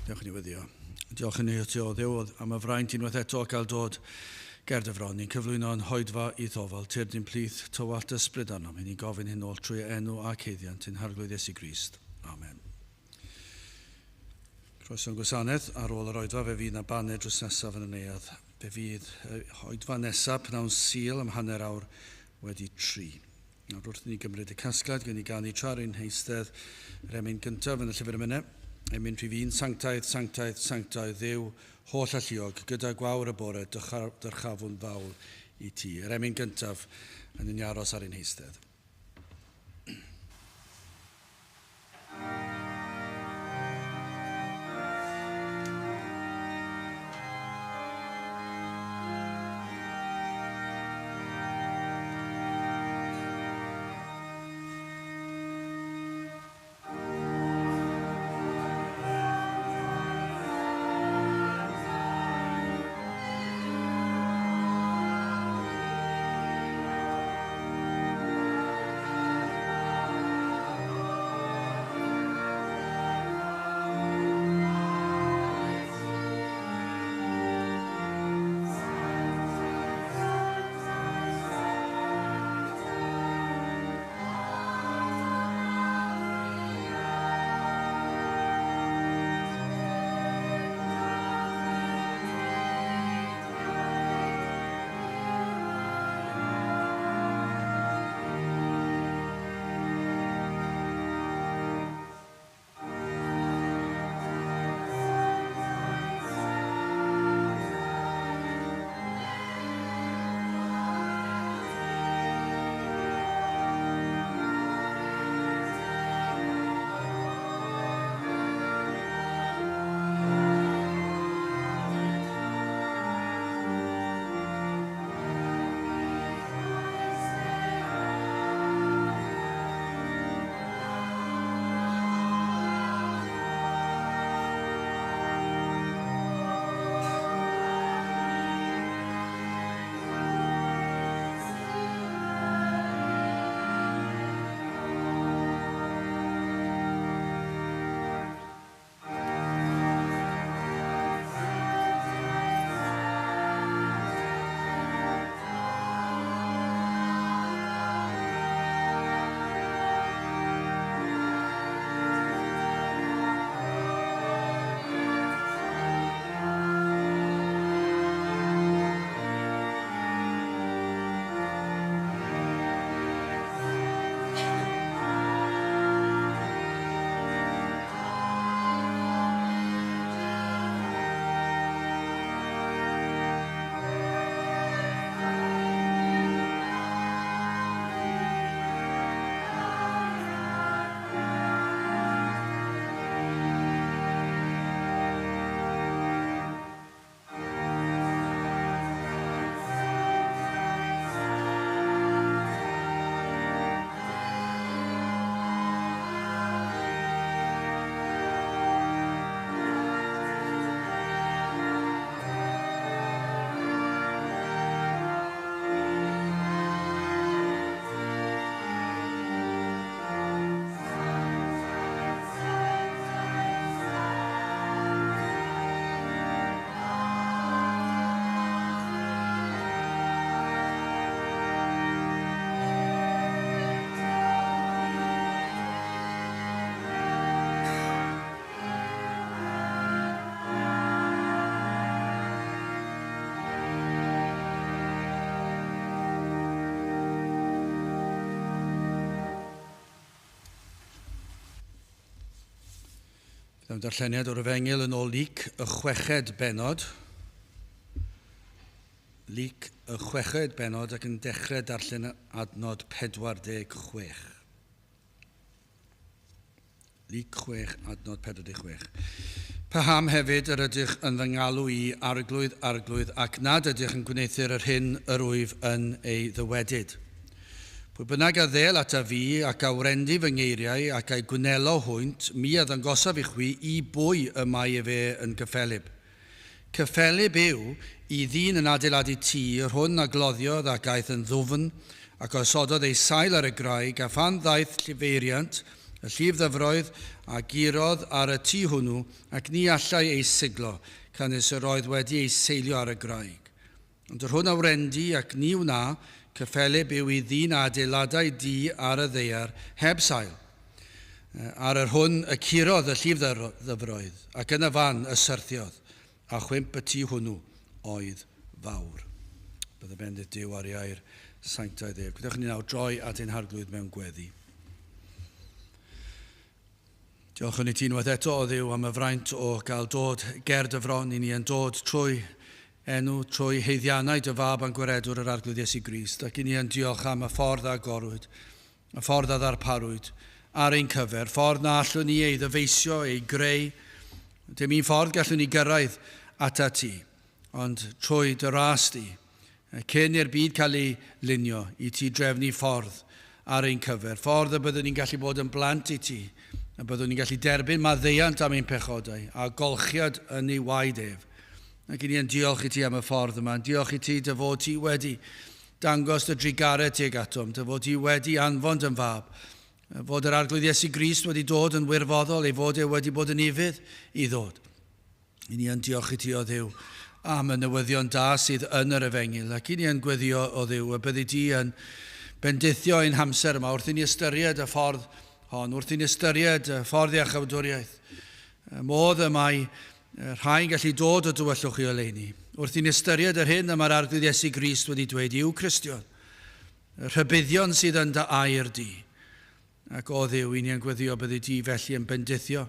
Dewch i ni weddio. Diolch i ni ti o Dduw am y fraint unwaith eto o gael dod ger dy fron. Ni'n cyflwyno yn hoedfa i'th ofal, tyrd i'n plith, tywallt ysbryd arnom. I ni'n gofyn hyn oll trwy enw ac haeddiant ein Harglwydd Iesu Grist. Amen. Croeso yn gwasanaeth. Ar ôl yr oedfa fe fydd na baned drws nesaf yn y neuadd. Fe fydd oedfa nesaf pnawn Sul am hanner awr wedi tri. Nawr wrth i ni gymryd y casgliad, gwn i ganu tra rwy'n heistedd yr emyn gyntaf yn y llyfr emynau. Emyn rhif un, Sanctaidd, sanctaidd, sanctaidd, Dduw holl alluog, gyda gwawr y bore, dyrchafwn fawl i ti. Yr emyn gyntaf yn ni aros ar ein heistedd. Mewn darlleniad o'r Efengyl yn ôl Luc, y chweched bennod. Luc, y chweched bennod ac yn dechrau darllen adnod 46. Luc 6, adnod 46. Paham hefyd yr ydych yn fy ngalw i, Arglwydd, Arglwydd, ac nad ydych yn gwneuthur yr hyn yr wyf yn ei ddywedyd? Pwy bynnag a ddêl ataf fi, ac a wrendy fy ngeiriau, ac a'i gwnelo hwynt, mi a ddangosaf i chwi i bwy y mae efe yn gyffelyb. Cyffelyb yw i ddyn yn adeiladu tŷ, yr hwn a gloddiodd ac aeth yn ddwfn, ac a osododd ei sail ar y graig, a phan ddaeth llifeiriant, Y llif ddyfroedd a gurodd ar y tŷ hwnnw, ac ni allai ei siglo, canys yr oedd wedi ei seilio ar y graig. Ond yr hwn a wrendy ac ni wna, cyffelyb yw i ddyn a adeiladai dŷ ar y ddaear heb sail, ar yr hwn y curodd y llif ddyfroedd, ac yn y fan y syrthiodd, a chwymp y tŷ hwnnw oedd fawr. Bydde bendith Duw ar ei air sanctaidd ef. Gwnewch ni nawr droi at ein Harglwydd mewn gweddi. Diolchwn i ti unwaith eto, o Dduw, am y fraint o gael dod ger dy fron i ni yn dod trwy enw, trwy haeddiannau dy fab a'n gwaredwr yr Arglwydd Iesu Grist, ac i ni yn diolch am y ffordd a agorwyd, y ffordd a ddarparwyd ar ein cyfer, ffordd na allwn ni ei ddyfeisio, ei greu. Dim un ffordd gallwn ni gyrraedd atat ti, ond trwy dy ras di, cyn i'r byd cael ei lunio, i ti drefnu ffordd ar ein cyfer, ffordd y byddwn ni'n gallu bod yn blant i ti, y byddwn ni'n gallu derbyn maddeuant am ein pechodau a golchiad yn ei waed ef. Ac i ni yn diolch i ti am y ffordd yma, yn diolch i ti dy fod ti wedi dangos dy drugaredd tuag atom, dy fod ti wedi anfon dy fab, fod yr Arglwydd Iesu Grist wedi dod yn wirfoddol, ei fod e wedi bod yn ufudd i ddod. I ni yn diolch i ti, o Dduw, am y newyddion da sydd yn yr efengyl, ac i ni yn gweddio, o Dduw, y byddi di yn bendithio ein hamser yma wrth i ni ystyried y ffordd hon, wrth i ni ystyried y ffordd iachawdwriaeth, y modd y mae rhai'n gallu dod o dywyllwch i oleuni, wrth i ni ystyried yr hyn y mae'r Arglwydd Iesu Grist wedi dweud i'w Cristion, y rhybuddion sydd yn dy air di. Ac o Dduw, i ni yn gweddio byddi di felly yn bendithio,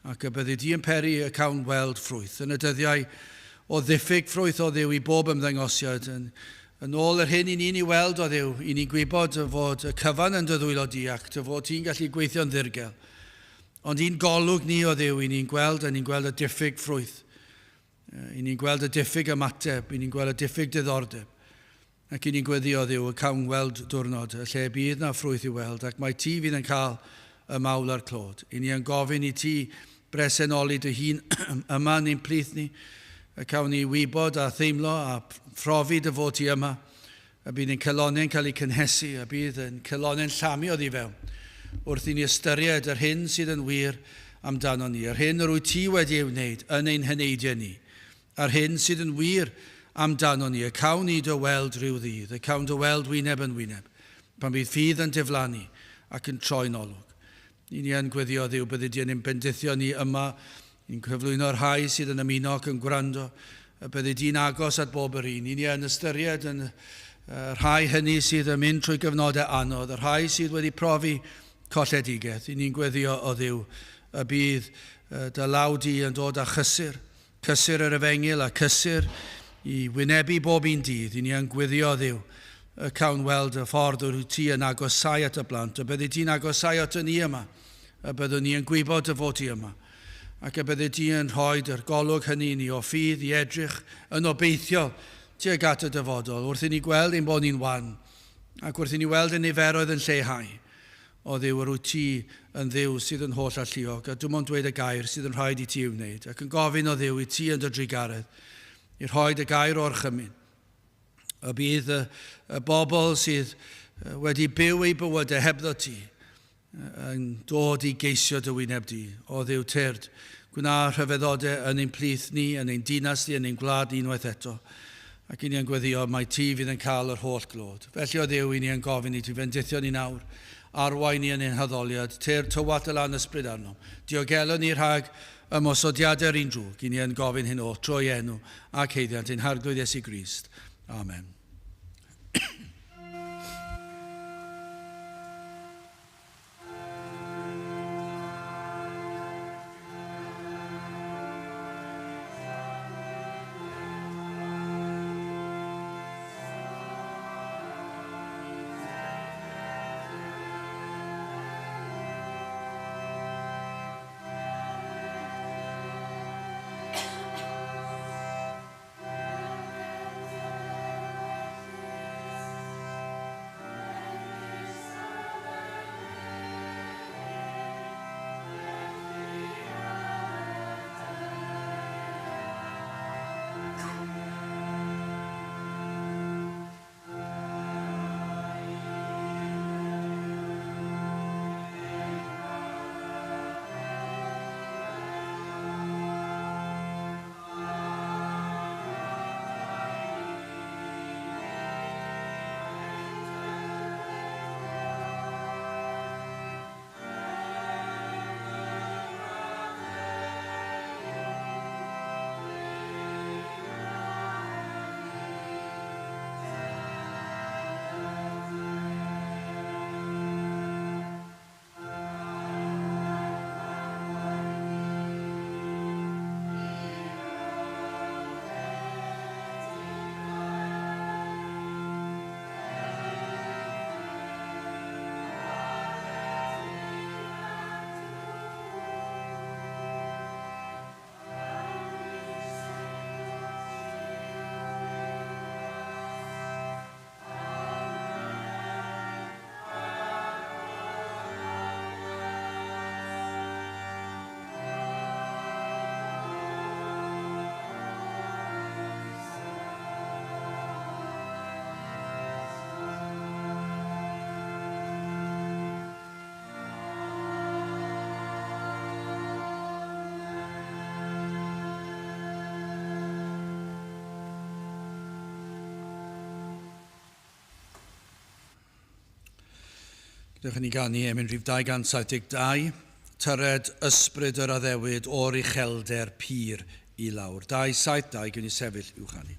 ac y byddi di yn peri y cawn weld ffrwyth. Yn y dyddiau o ddiffyg ffrwyth o Dduw i bob ymddangosiad, yn, yn ôl yr hyn i ni'n ei weld o Dduw, i ni'n gwybod fod y cyfan yn dy ddwylo di ac dy fod ti'n gallu gweithio'n ddirgel. Ond i'n golwg ni o Dduw, i ni'n gweld, a ni'n gweld y diffyg ffrwyth. I ni'n gweld y diffyg ymateb, i ni'n gweld y diffyg diddordeb. Ac i ni'n gweddio, Dduw, y cawn weld diwrnod y lle bydd na ffrwyth i'w weld, ac mai ti fydd yn cael y mawl a'r clod. I ni yn gofyn i ti bresenoli dy hun yma yn ein plith ni, y cawn ni wybod a theimlo a phrofi dy fod ti yma, y bydd ein calonnau'n cael eu cynhesu, a bydd ein calonnau'n llamu oddi fewn, wrth i ni ystyried yr hyn sydd yn wir amdano ni, yr hyn yr wyt ti wedi ei wneud yn ein heneidiau ni, a'r hyn sydd yn wir amdano ni, y cawn ni dy weld rhyw ddydd, y cawn dy weld wyneb yn wyneb, pan bydd ffydd yn diflannu ac yn troi'n olwg. I ni yn gweddio Dduw, byddi di yn ein bendithio ni yma, ni'n cyflwyno'r rhai sydd yn ymuno ac yn gwrando, y byddi di'n agos at bob yr un. I ni yn ystyried yn y rhai hynny sydd yn mynd trwy gyfnodau anodd, y rhai sydd wedi profi colledigaeth. I ni'n gweddio o Dduw y bydd dy law di yn dod â chysur, Cysur yr efengyl a cysur i wynebu bob un dydd. I ni yn gwyddio, Dduw, y cawn weld y ffordd yr wyt ti yn agosau at y blant, y byddi di'n agosau at y ni yma, y byddwn ni yn gwybod dy fod ti yma, ac y byddi di yn rhoi dy'r golwg hynny i ni o ffydd i edrych yn obeithiol tuag at y dyfodol, wrth i ni gweld ein bod ni'n wan, ac wrth i ni weld y niferoedd yn lleihau. O Dduw, yr wyt ti yn Dduw sydd yn holl alluog, a dim ond dweud y gair sydd yn rhaid i ti ei wneud, ac yn gofyn o Dduw i ti yn dy drugaredd, i rhoi dy gair o orchymyn. Y bydd y, y bobl sydd wedi byw eu bywydau hebddo ti, yn dod i geisio dy wyneb di. O Dduw tyrd, gwna rhyfeddodau yn ein plith ni, yn ein dinas ni, yn ein gwlad ni unwaith eto. Ac i ni yn gweddio mai ti fydd yn cael yr holl glod. Felly o Dduw, i ni yn gofyn i ti fendithio ni nawr, arwain ni yn ein haddoliad, tyr tywallt y lan ysbryd arnom. Diogelo ni rhag ymosodiadau'r un drwg. I ni yn gofyn hyn oll trwy enw ac haeddiant ein Harglwydd Iesu Grist. Amen. Dewch i ni ganu emyn rhif 272, Tyred ysbryd yr addewid o'r uchelder pur i lawr. 272, gwn i sefyll i'w chanu.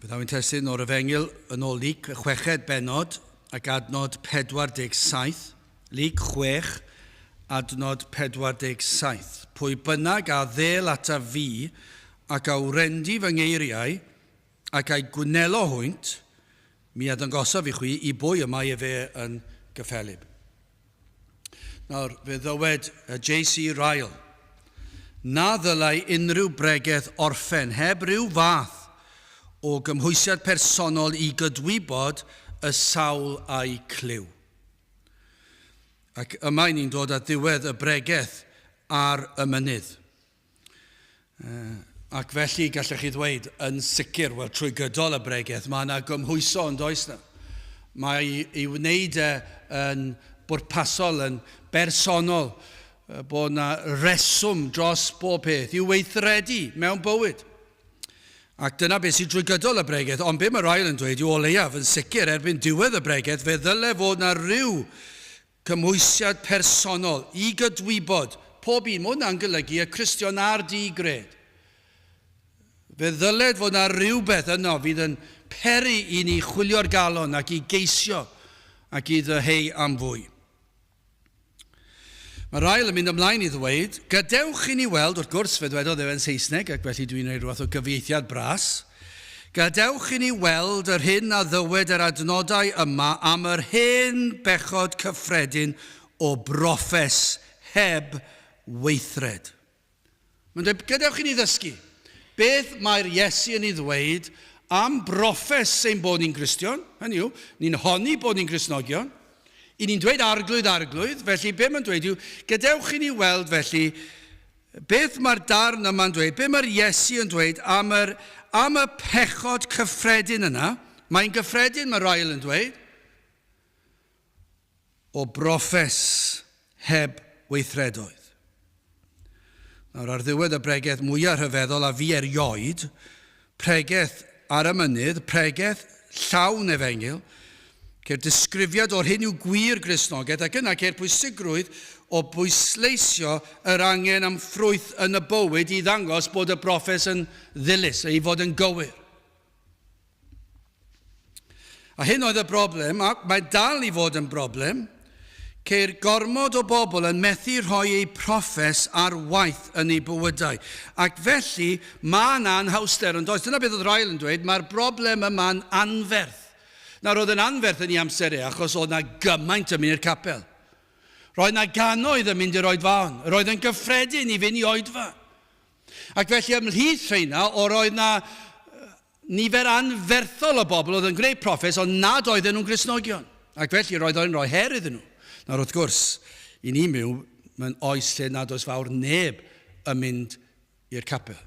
Byddaf yn testun o'r Efengyl yn ôl Luc, y chweched bennod ac adnod 47. Luc 6, adnod 47. Pwy bynnag a ddêl ataf fi ac a wrendy fy ngeiriau ac a'i gwnelo hwynt, mi a ddangosaf i chwi i bwy y mae efe yn gyffelyb. Nawr, fe ddywed J.C. Ryle, na ddylai unrhyw bregeth orffen heb ryw fath o gymhwysiad personol i gydwybod y sawl a'i clyw. Ac yma i ni'n dod at ddiwedd y bregeth ar y mynydd. Ac felly gallech chi ddweud yn sicr, wel trwy gydol y bregeth, mae yna gymhwyso yn does na. Mae ei wneud e yn bwrpasol, yn bersonol, bod yna reswm dros bob peth i'w weithredu mewn bywyd. Ac dyna beth sydd drwy gydol y bregeth, ond be mae Ryle yn dweud yw o leiaf yn sicr erbyn diwedd y bregeth fe ddyle fod yna ryw Cymhwysiad personol, i gydwybod, pob un, mae hwnna'n golygu y Cristion a'r di-gred. Fe ddyled fod 'na rywbeth yno fydd yn peri i ni chwilio'r galon ac i geisio ac i ddyheu am fwy. Mae Ryle yn mynd ymlaen i ddweud, gadewch i ni weld, wrth gwrs fe ddwedodd ef yn Saesneg ac felly dwi'n rhoi rhywfath o gyfieithiad bras, Gadewch i ni weld yr hyn a ddywed yr adnodau yma am yr hen bechod cyffredin o broffes heb weithred. Mae'n dweud, gadewch i ni ddysgu. Beth mae'r Iesu yn ei ddweud am broffes ein bod ni'n Gristion? Hynny yw, ni'n honni bod ni'n Gristnogion. I ni'n dweud arglwydd, arglwydd, felly be mae'n dweud yw, gadewch i ni weld felly beth mae'r darn yma'n dweud, be mae'r Iesu yn dweud am, yr, am y pechod cyffredin yna. Mae'n gyffredin, mae Ryle yn dweud, o broffes heb weithredoedd. Nawr, ar ddiwedd y bregeth mwyaf rhyfeddol a fi erioed, pregeth ar y mynydd, pregeth llawn efengyl, ceir disgrifiad o'r hyn yw gwir Gristnogaeth, ac yna ceir pwysigrwydd o bwysleisio yr angen am ffrwyth yn y bywyd i ddangos bod y broffes yn ddilys, ei fod yn gywir. A hyn oedd y broblem, ac mae dal i fod yn broblem, ceir gormod o bobl yn methu rhoi eu proffes ar waith yn eu bywydau. Ac felly, mae yna anhawster yn does. Dyna beth oedd Ryle yn dweud, mae'r broblem yma'n anferth. Nawr, oedd yn anferth yn ei amser e, achos oedd yna gymaint yn mynd i'r capel. Roedd yna gannoedd yn mynd i'r oedfaon. Roedd yn gyffredin i fynd i oedfa. Ac felly ymhlith rheina, o'r oedd na nifer anferthol o bobl oedd yn gwneud proffes ond nad oedden nhw'n Gristnogion. Ac felly roedd o'n rhoi her iddyn nhw. Nawr wrth gwrs, i ni'n byw mewn oes lle nad oes fawr neb yn mynd i'r capel.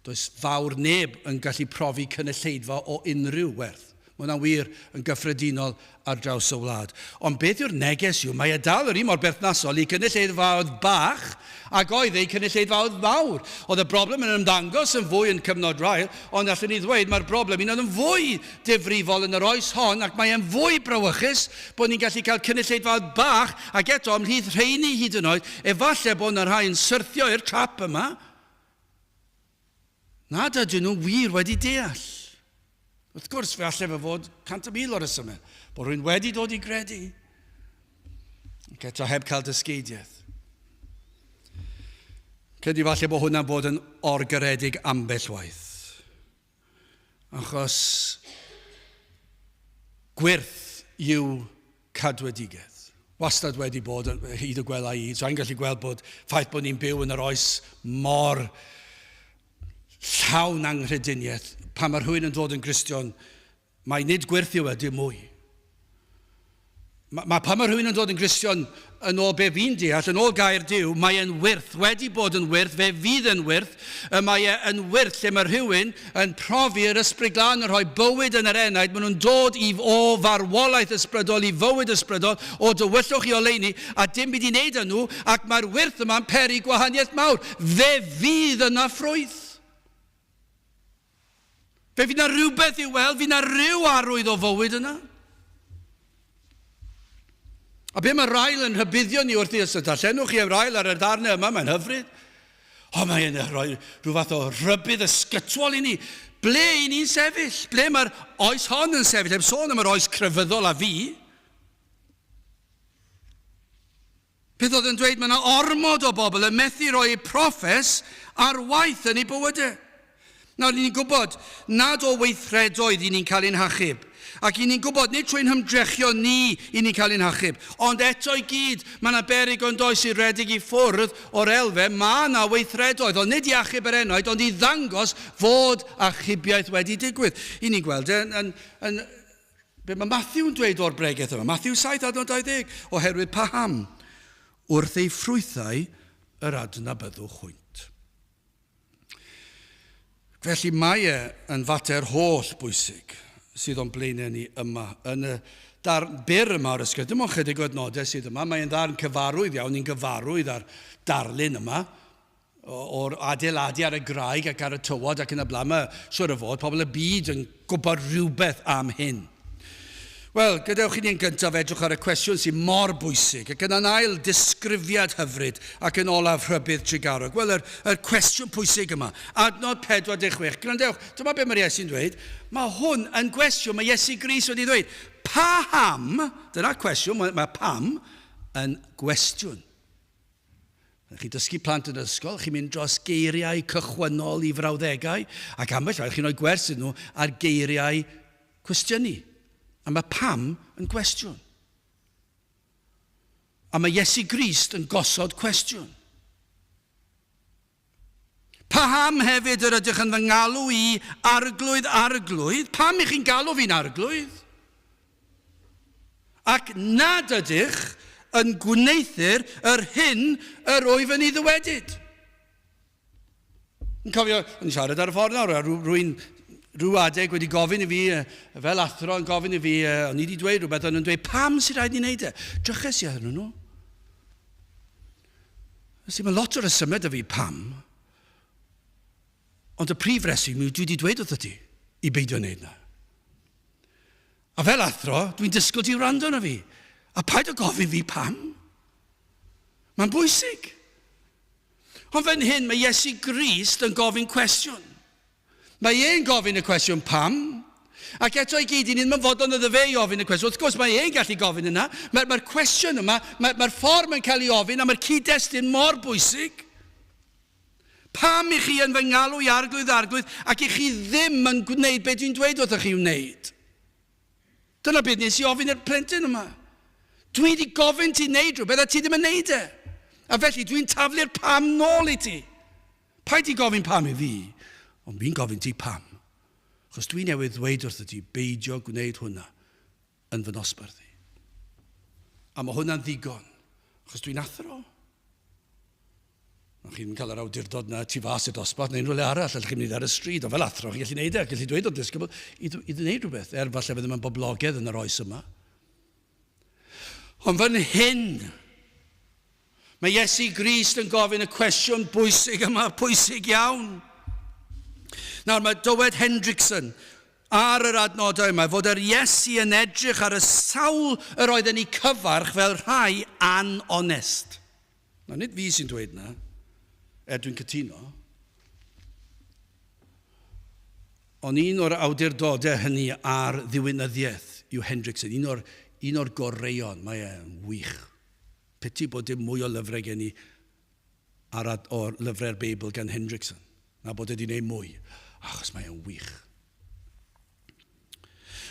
Does fawr neb yn gallu profi cynulleidfa o unrhyw werth. Mae hwnna'n wir yn gyffredinol ar draws y wlad. Ond beth yw'r neges yw, mae e dal yr un mor berthnasol i cynulleidfaoedd bach ag oedd eu cynulleidfaoedd mawr. Oedd y broblem yn ymddangos yn fwy yn cyfnod Ryle, ond allwn ni ddweud mae'r broblem un oedd yn fwy difrifol yn yr oes hon ac mae e'n fwy brawychus bod ni'n gallu cael cynulleidfaoedd bach ac eto ymhlith rheini hyd yn oed, efallai bod yna rhai yn syrthio i'r trap yma nad ydyn nhw wir wedi deall. Wrth gwrs, fe allai fe fod 100,000 o resymau bod rhywun wedi dod i gredu ac eto heb cael dysgeidiaeth. Credu falle bod hwnna'n bod yn orgaredig ambell waith. Achos gwyrth yw cadwedigaeth. Wastad wedi bod hyd y gwela i. So i'n gallu gweld bod ffaith bod ni'n byw yn yr oes mor llawn anghrediniaeth, pan mae rhywun yn dod yn Gristion, mae nid gwyrth yw e, dim mwy. Mae, mae pan mae rhywun yn dod yn Gristion, yn ôl be fi'n deall, yn ôl gair Duw, mae e'n wyrth, wedi bod yn wyrth, fe fydd yn wyrth, y mae e yn wyrth lle mae rhywun yn profi yr Ysbryd Glân yn rhoi bywyd yn yr enaid, maen nhw'n dod i, o farwolaeth ysbrydol i fywyd ysbrydol, o dywyllwch i oleuni, a dim byd i wneud â nhw, ac mae'r wyrth yma'n peri gwahaniaeth mawr. Fe fydd yna ffrwyth. Fe fydd 'na rhywbeth i'w weld, fydd 'na rhyw arwydd o fywyd yna. A be mae Ryle yn rhybuddio ni wrthi, os darllenwch chi am Ryle ar y ddarnau yma, mae'n hyfryd. O, mae e'n rhoi rhyw fath o rhybudd ysgytwol i ni. Ble i ni'n sefyll? Ble mae'r oes hon yn sefyll? Heb sôn am yr oes crefyddol a fi. Peth oedd yn dweud mae yna ormod o bobl yn methu rhoi eu proffes ar waith yn eu bywydau. Nawr, ni'n gwybod nad o weithredoedd i ni'n cael ein hachub, ac i ni'n gwybod nid trwy'n hymdrechion ni i ni'n cael ein hachub, ond eto i gyd, mae yna beryg ond oes i redeg i ffwrdd o'r elfen, mae yna weithredoedd, ond nid i achub yr enaid, ond i ddangos fod achubiaeth wedi digwydd. I ni'n gweld yn, yn, yn Be mae Matthew'n dweud o'r bregeth yma? Matthew 7 adnod 20, oherwydd paham? Wrth ei ffrwythau yr adnabyddwch hwynt. Felly mae e yn fater holl bwysig sydd o'n blaenau ni yma yn y darn byr yma o'r ysgrif. Dim ond chydig o adnodau sydd yma. Mae'n ddarn cyfarwydd iawn, ni'n gyfarwydd â'r darlun yma o'r adeiladu ar y graig ac ar y tywod ac yn y blaen. Mae siwr o fod pobl y byd yn gwybod rhywbeth am hyn. Wel, gadewch i ni'n gyntaf edrych ar y cwestiwn sy'n mor bwysig, ac yna'n ail disgrifiad hyfryd, ac yn olaf rhybudd trugarog. Wel, yr, yr cwestiwn pwysig yma, adnod 46. Gwrandewch, dyma beth mae'r Iesu'n dweud. Mae hwn yn gwestiwn, mae Iesu Grist wedi dweud, paham, dyna'r cwestiwn, mae, mae pam yn gwestiwn. Pan chi'n dysgu plant yn yr ysgol, chi'n mynd dros geiriau cychwynnol i frawddegau, ac ambell waith chi'n rhoi gwers iddyn nhw ar geiriau cwestiynu. A mae pam yn gwestiwn. A mae Iesu Grist yn gosod cwestiwn. Paham hefyd yr ydych yn fy ngalw i Arglwydd, Arglwydd? Pam i chi'n galw fi'n Arglwydd? Ac nad ydych yn gwneuthur yr hyn yr wyf yn ei ddywedyd. Yn cofio, yn siarad ar y ffordd nawr, a rwy'n rhyw adeg wedi gofyn i fi, fel athro yn gofyn i fi, o'n i wedi dweud rhywbeth, o'n nhw'n dweud, pam sy'n rhaid ni wneud e? Dryches i arnyn nhw. Felly mae lot o resymau da fi pam, ond y prif reswm yw dwi wedi dweud wrtho ti i beidio wneud na. A fel athro, dwi'n disgwyl ti wrando na fi. A paid o gofyn fi pam. Mae'n bwysig. Ond fan hyn mae Iesu Grist yn gofyn cwestiwn. Mae e'n gofyn y cwestiwn pam, ac eto i gyd, i ni ddim yn fodlon iddo fe i ofyn y cwestiwn. Wrth gwrs, mae e'n gallu gofyn yna. Mae'r mae cwestiwn yma, mae'r mae ffordd mae'n cael ei ofyn a mae'r cyd-destun mor bwysig. Pam i chi yn fy ngalw i arglwydd, arglwydd, ac i chi ddim yn gwneud beth dwi'n dweud wrthych chi wneud? Dyna beth nes i ofyn i'r plentyn yma. Dwi wedi gofyn ti wneud rhywbeth a ti ddim yn wneud e. A felly dwi'n taflu'r pam nôl i ti. Paid di gofyn pam i fi, ond fi'n gofyn ti pam. Achos dwi newydd ddweud wrtho ti beidio gwneud hwnna yn fy nosbarth i. A mae hwnna'n ddigon, achos dwi'n athro. Ond chi ddim yn cael yr awdurdod na tu fas i'r dosbarth neu unrhyw le arall, allwch chi'n mynd ar y stryd, ond fel athro chi'n gallu gwneud e, gallu dweud o'r disgybl i, i wneud rhywbeth, er falle fe ddim yn boblogaidd yn yr oes yma. Ond fan hyn, Mae Iesu Grist yn gofyn y cwestiwn bwysig yma, pwysig iawn. Nawr mae dywed Hendrickson ar yr adnodau yma fod yr Iesu yn edrych ar y sawl yr oedd yn eu cyfarch fel rhai anonest. Nawr nid fi sy'n dweud na, er dwi'n cytuno. Ond un o'r awdurdodau hynny ar ddiwinyddiaeth yw Hendrickson, un o'r, un o'r goreuon, mae e'n wych. Piti bod dim mwy o lyfrau gen i ar ad, o'r lyfrau'r Beibl gan Hendrickson, na bod e wedi gwneud mwy, achos mae e'n wych.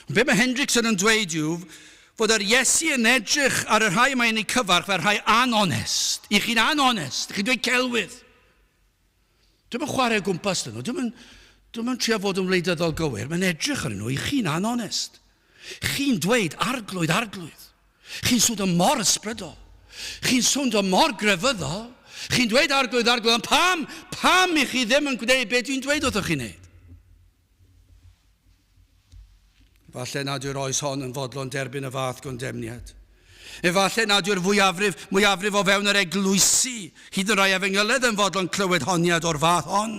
Ond be mae Hendrickson yn dweud yw fod yr Iesu yn edrych ar y rhai mae'n eu cyfarch fel rhai anonest. I chi'n anonest, chi'n dweud celwydd. Dwi'm yn chwarae o gwmpas dyn nhw, dwi'm yn, dwi'm yn trio fod yn wleidyddol gywir, mae'n edrych arnyn nhw, i chi'n anonest. Chi'n dweud arglwydd, arglwydd. Chi'n swndio mor ysbrydol. Chi'n swndio mor grefyddol. Chi'n dweud arglwydd, arglwydd, ond pam, pam i chi ddim yn gwneud beth dwi'n dweud wrthych chi'n neud? Efallai nad yw'r oes hon yn fodlon derbyn y fath gondemniad. Efallai nad yw'r fwyafrif, mwyafrif o fewn yr eglwysi, hyd yn rhai efengyledd yn fodlon clywed honiad o'r fath hon.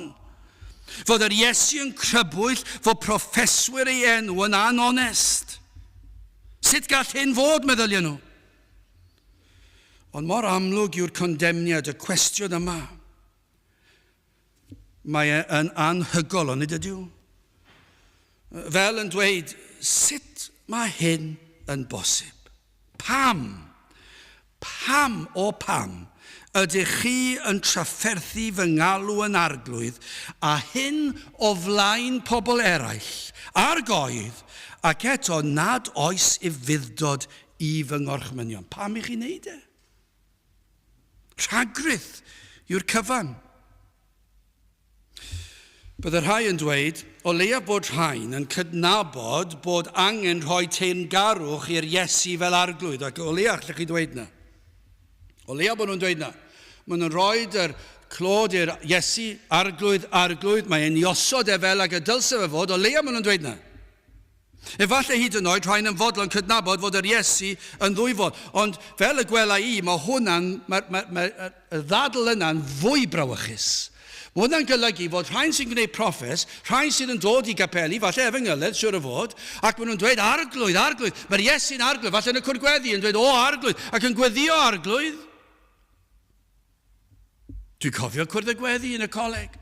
Fod yr Iesu yn crybwyll fod proffeswyr ei enw yn anonest. Sut gall hyn fod, meddylion nhw? Ond mor amlwg yw'r condemniad, y cwestiwn yma. Mae e yn anhygol, onid ydyw? Fel yn dweud, sut mae hyn yn bosib? Pam? Pam, o pam, ydych chi yn trafferthu fy ngalw yn arglwydd, a hyn o flaen pobl eraill, ar goedd, ac eto nad oes ufudd-dod i fy ngorchmynion? Pam i chi wneud e? Rhagrith yw'r cyfan. Bydde rhai yn dweud, o leiaf bod rhain yn cydnabod bod angen rhoi teyrngarwch i'r Iesu fel arglwydd, ac o leiaf allech chi ddweud na. O leiaf bod nhw'n dweud na. Maen nhw'n rhoi yr clod i'r Iesu, arglwydd, arglwydd, mae e'n i osod e fel ag y dylse fe fod, o leiaf maen nhw'n dweud na. Efallai hyd yn oed rhain yn fodlon cydnabod fod yr Iesu yn ddwyfol. Ond fel y gwela i, mae hwnna'n, mae'r mae, mae, y ddadl yna'n fwy brawychus. Mae hwnna'n golygu fod rhain sy'n gwneud proffes, rhain sydd yn dod i gapeli, falle efengyledd, siwr o fod, ac maen nhw'n dweud, arglwydd, arglwydd, mae'r Iesu'n arglwydd, falle yn y cwr gweddi yn dweud, o arglwydd, ac yn gweddio arglwydd. Dwi'n cofio cwrdd y gweddi yn y coleg.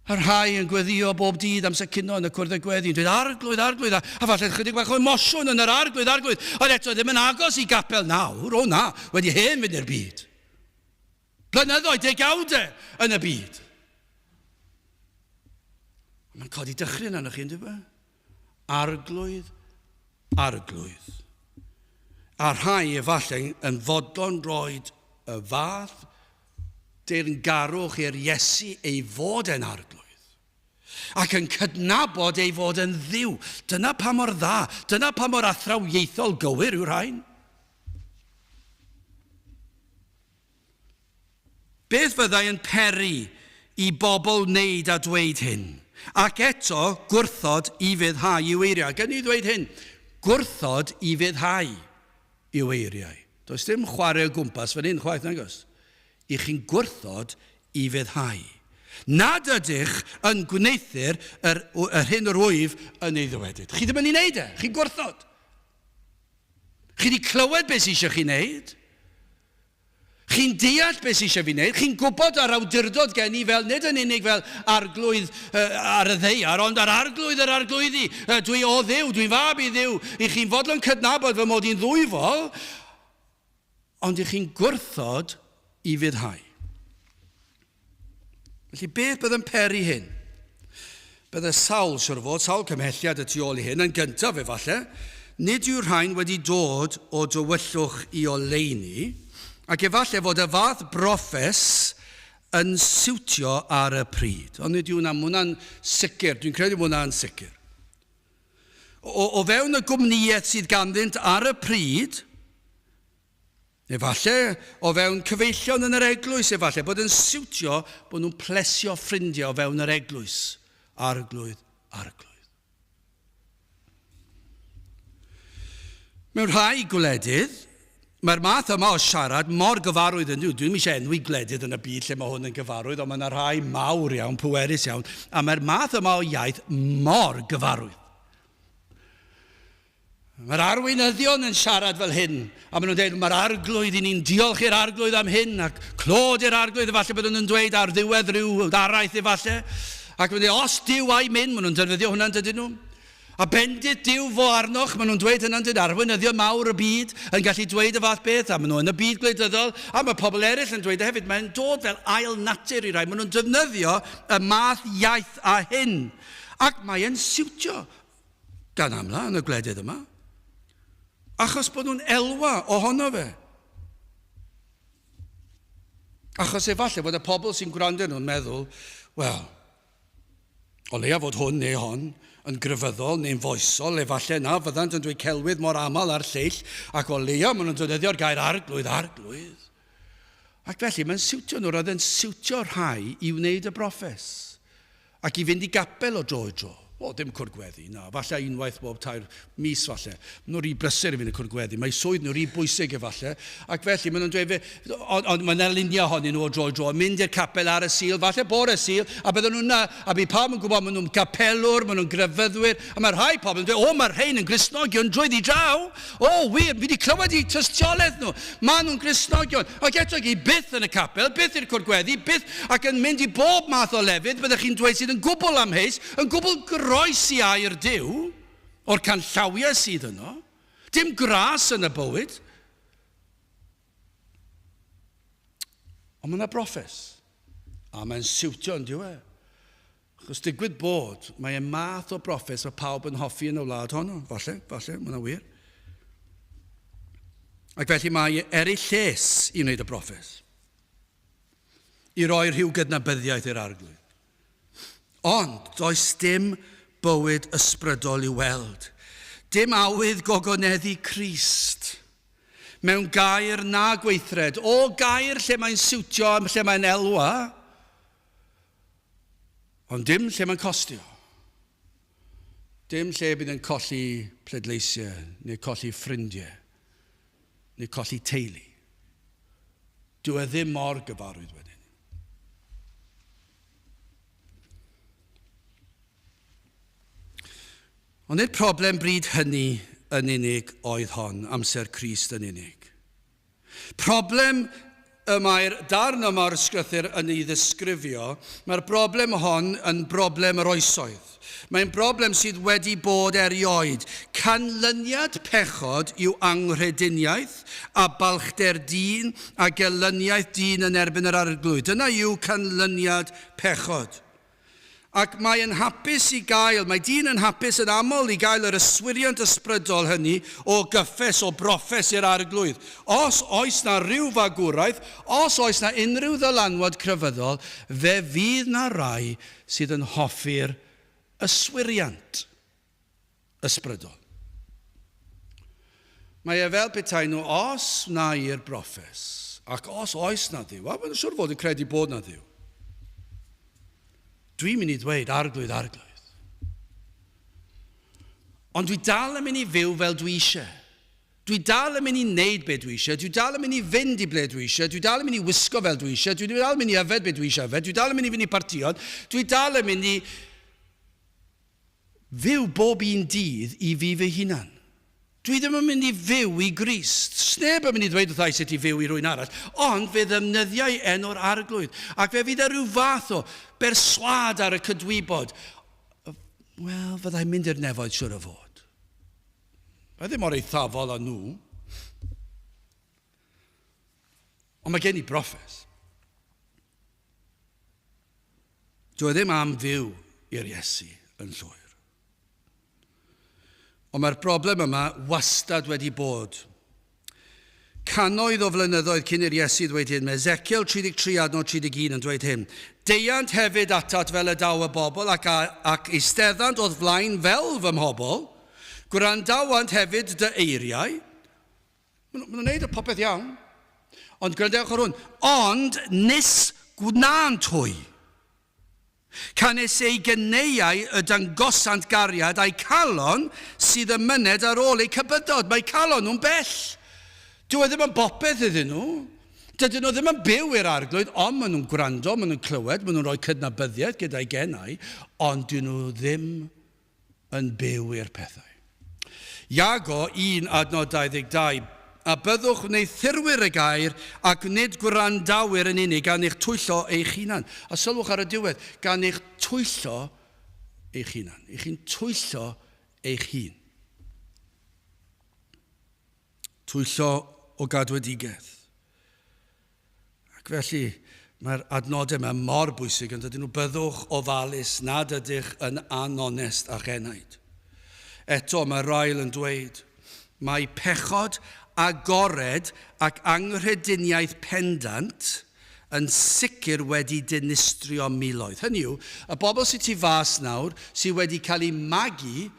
A rhai yn gweddio bob dydd amser cino yn y cwrdd y gweddi, yn dweud arglwydd, arglwydd, a, a falle chydig bach o emosiwn yn yr arglwydd, arglwydd, ond eto ddim yn agos i gapel nawr, o na, wedi hen fynd i'r byd. Blynyddoedd, degawdau yn y byd. Mae'n codi dychryn arnoch chi, yn dweud? Arglwydd, arglwydd. A rhai efallai yn fodlon roed y fath Deyrngarwch i'r Iesu ei fod e'n arglwydd. Ac yn cydnabod ei fod yn ddiw. Dyna pa mor dda, dyna pa mor athrawiaethol gywir yw'r rhain. Beth fyddai yn peri i bobl wneud a dweud hyn? Ac eto, gwrthod i fyddhau i'w eiriau. Gan i ddweud hyn, gwrthod i fyddhau i'w eiriau. Does dim chwarae o gwmpas fan hyn chwaith, nag oes? I chi'n gwrthod i fyddhau. Nad ydych yn gwneuthur yr, yr hyn yr wyf yn ei ddywedyd. Chi ddim yn ei wneud e, chi'n gwrthod. Chi wedi clywed beth sydd eisiau chi wneud. Chi'n deall beth sydd eisiau fi wneud. Chi'n gwybod yr awdurdod gen i fel, nid yn unig fel arglwydd ar y ddaear, ond ar arglwydd yr arglwyddi. Dwi o Dduw, dwi'n fab i Dduw. I chi'n fodlon cydnabod fy mod i'n ddwyfol, ond i chi'n gwrthod i fyddhau. Felly beth bydd yn peri hyn? Bydde sawl, siwr fod, sawl cymhelliad y tu ôl i hyn. Yn gyntaf, efallai, nid yw'r rhain wedi dod o dywyllwch i oleuni, ac efallai fod y fath broffes yn siwtio ar y pryd. Ond nid yw hwnna, hwnna'n sicr, dwi'n credu bod hwnna'n sicr. O, o fewn y gwmnïaeth sydd ganddynt ar y pryd, Efallai o fewn cyfeillion yn yr eglwys, efallai bod yn siwtio bod nhw'n plesio ffrindiau o fewn yr eglwys. Arglwydd, arglwydd. Mewn rhai gwledydd, mae'r math yma o siarad mor gyfarwydd yn nhw. Dwi'n eisiau enwi gwledydd yn y byd lle mae hwn yn gyfarwydd, ond mae yna rhai mawr iawn, pwerus iawn, a mae'r math yma o iaith mor gyfarwydd. Mae'r arweinyddion yn siarad fel hyn, a maen nhw'n dweud, mae'r arglwydd, i ni'n diolch i'r arglwydd am hyn, ac clod i'r arglwydd, efallai bydden nhw'n dweud ar ddiwedd rhyw araith efallai. Ac maen nhw'n dweud, os Duw a'i mynd, maen nhw'n defnyddio hwnna'n dydyn nhw. A bendith Duw fo arnoch, maen nhw'n dweud hynna'n dweud, arweinyddion mawr y byd yn gallu dweud y fath beth, a maen nhw yn y byd gwleidyddol, a mae pobl eraill yn dweud e hefyd, mae'n dod fel ail natur i rai, maen nhw'n defnyddio y math iaith a hyn, ac mae'n siwtio gan amla yn y gwledydd yma, achos bod nhw'n elwa ohono fe. Achos efallai bod y pobl sy'n gwrando nhw'n meddwl, wel, o leia fod hwn neu hon yn grefyddol neu'n foesol, efallai na fyddant yn dweud celwydd mor aml â'r lleill, ac o leia maen nhw'n defnyddio'r gair arglwydd, arglwydd. Ac felly mae'n siwtio nhw, roedd yn siwtio rhai i wneud y broffes. Ac i fynd i gapel o dro i dro. O, dim cwrdd gweddi, na, falle unwaith bob tair mis falle. Maen nhw'n rhy brysur i fynd i cwrdd gweddi, mae swydd nhw rhy bwysig efallai. Ac felly maen nhw'n dweud, ond on, mae'n alunio ohonyn nhw o dro i dro, mynd i'r capel ar y Sul, falle bore Sul, a bydden nhw'n na, a bydd pawb yn gwybod, maen nhw'n gapelwr, maen nhw'n grefyddwyr, a mae rhai pobl yn dweud, o, mae'r rhain yn Gristnogion drwyddi draw. O, wir, fi wedi clywed eu tystiolaeth nhw. Maen nhw'n Gristnogion. Ac eto i byth yn y capel, byth i'r cwrdd gweddi, byth ac yn mynd i bob math o lefydd, byddech chi'n dweud sydd yn gwbl amheus, yn gwbl groes i air Duw, o'r canllawiau sydd yno. Dim gras yn y bywyd. Ond mae yna broffes. A mae'n siwtio yn diwe. Achos digwydd bod, mae e math o broffes mae pawb yn hoffi yn y wlad honno. Falle, falle, mae hwnna'n wir. Ac felly mae er ei lles i wneud y broffes. I roi rhyw gydnabyddiaeth i'r arglwydd. Ond does dim bywyd ysbrydol i'w weld. Dim awydd gogoneddu Crist. Mewn gair na gweithred. O gair lle mae'n siwtio a lle mae'n elwa, Ond dim lle mae'n costio. Dim lle bydd yn colli pleidleisiau, neu colli ffrindiau, neu colli teulu. Dyw e ddim mor gyfarwydd wedyn. Ond nid problem bryd hynny yn unig oedd hon, amser Crist yn unig. Problem y mae'r darn yma o'r ysgrythur yn ei ddisgrifio, mae'r broblem hon yn broblem yr oesoedd. Mae'n broblem sydd wedi bod erioed. Canlyniad pechod yw anghrediniaeth a balchder dyn a gelyniaeth dyn yn erbyn yr arglwydd. Dyna yw canlyniad pechod. Ac mae yn hapus i gael, mae dyn yn hapus yn aml i gael yr yswiriant ysbrydol hynny o gyffes, o broffes i'r Arglwydd. Os oes 'na ryw fagwraeth, os oes 'na unrhyw ddylanwad crefyddol, fe fydd 'na rai sydd yn hoffi'r yswiriant ysbrydol. Mae e fel petai nhw, os wna i'r broffes, ac os oes na Dduw, a maen nhw'n siŵr fod yn credu bod na Dduw, dwi'n mynd i ddweud, Arglwydd, Arglwydd. Ond dwi dal yn mynd i fyw fel dwi eisiau. Dwi dal yn mynd i wneud be dwi eisiau, dwi dal yn mynd i fynd i ble dwi eisiau, dwi dal yn mynd i wisgo fel dwi eisiau, dwi dal yn mynd i yfed be dwi eisiau yfed, dwi dal yn mynd i fynd i partïon, dwi dal yn mynd i fyw bob un dydd i fi fy hunan. Dwi ddim yn mynd i fyw i Grist. Sneb yn mynd i ddweud wrtha i sut i fyw i rywun arall, ond fe ddefnyddia i enw'r Arglwydd, ac fe fydd e rhyw fath o berswâd ar y cydwybod. Wel, fyddai'n mynd i'r nefoedd siwr o fod. Mae ddim mor eithafol â nhw. Ond mae gen i broffes. Dwi e ddim am fyw i'r Iesu yn llwyr. Ond mae'r broblem yma wastad wedi bod. Cannoedd o flynyddoedd cyn i'r Iesu ddweud hyn, mae Ezekiel 33 adnod 31 yn dweud hyn. Deuant hefyd atat fel y daw y bobl ac, a, ac eisteddant o'th flaen fel fy mhobl, gwrandawant hefyd dy eiriau. Maen nhw'n gwneud y popeth iawn. Ond gwrandewch ar hwn. Ond nis gwnânt hwy. Canys eu geneuau y dangosant gariad a'u calon sydd yn myned ar ôl eu cybyddod. Mae calon nhw'n bell. Dyw e ddim yn bopeth iddyn nhw. Dydyn nhw ddim yn byw i'r Arglwydd, ond maen nhw'n gwrando, maen nhw'n clywed, maen nhw'n rhoi cydnabyddiaeth gyda'i genau, ond dyn nhw ddim yn byw i'r pethau. Iago 1 adnod 22, A byddwch wneuthurwyr y gair ac nid gwrandawyr yn unig, gan eich twyllo eich hunan. A sylwch ar y diwedd, gan eich twyllo eich hunan. Ych chi'n twyllo eich hun. Twyllo o gadwedigaeth. Ac felly, mae'r adnodau yma mor bwysig yn dydyn nhw, byddwch ofalus nad ydych yn anonest â'ch enaid. Eto, mae Ryle yn dweud, mae pechod agored ac anghrediniaeth pendant yn sicr wedi dinistrio miloedd. Hynny yw, y bobl sydd tu fas nawr, sydd wedi cael eu magu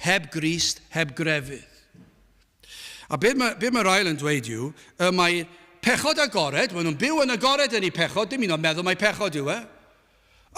heb Grist, heb grefydd. A be mae, be mae Ryle yn dweud yw, y mae pechod agored, maen nhw'n byw yn agored yn eu pechod, dim un o'n meddwl mai pechod yw e,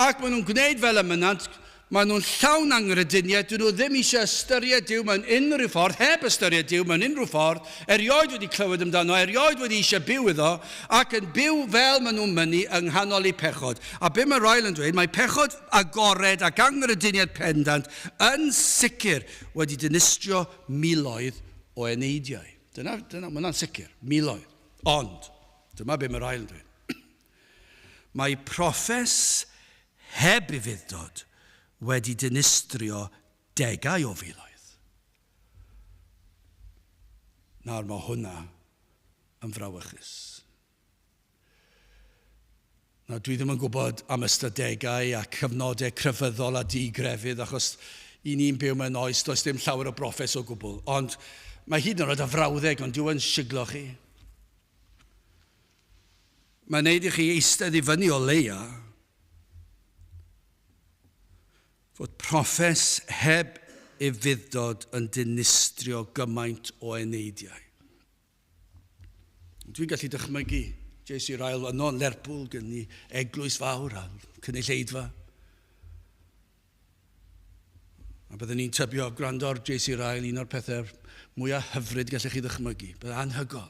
ac maen nhw'n gwneud fel y mynant, maen nhw'n llawn anghrediniaeth, dyn nhw ddim eisiau ystyried Duw mewn unrhyw ffordd, heb ystyried Duw mewn unrhyw ffordd, erioed wedi clywed amdano, erioed wedi eisiau byw iddo, ac yn byw fel maen nhw'n mynnu yng nghanol eu pechod. A be mae Ryle yn dweud, mae pechod agored ac anghrediniaeth pendant yn sicr wedi dinistrio miloedd o eneidiau. Dyna, dyna, mae hwnna'n sicr, miloedd. Ond, dyma be mae'r ail yn dweud. Mae proffes heb ufudd-dod wedi dinistrio degau o filoedd. Nawr mae hwnna yn frawychus. Nawr, dwi ddim yn gwybod am ystadegau a cyfnodau crefyddol a di-grefydd, achos i ni'n byw mewn oes, does dim llawer o broffes o gwbl. Ond mae hyd yn oed y frawddeg, ond dyw e'n siglo chi. Mae'n neud i chi eistedd i fyny o leia fod proffes heb ufudd-dod yn dinistrio gymaint o eneidiau. Dwi'n gallu dychmygu J.C. Ryle yno yn Lerpwl gen ni eglwys fawr a cynulleidfa. A byddwn ni'n tybio gwrando ar J.C. Ryle, un o'r pethau mwyaf hyfryd gallech chi ddychmygu. Bydd anhygol.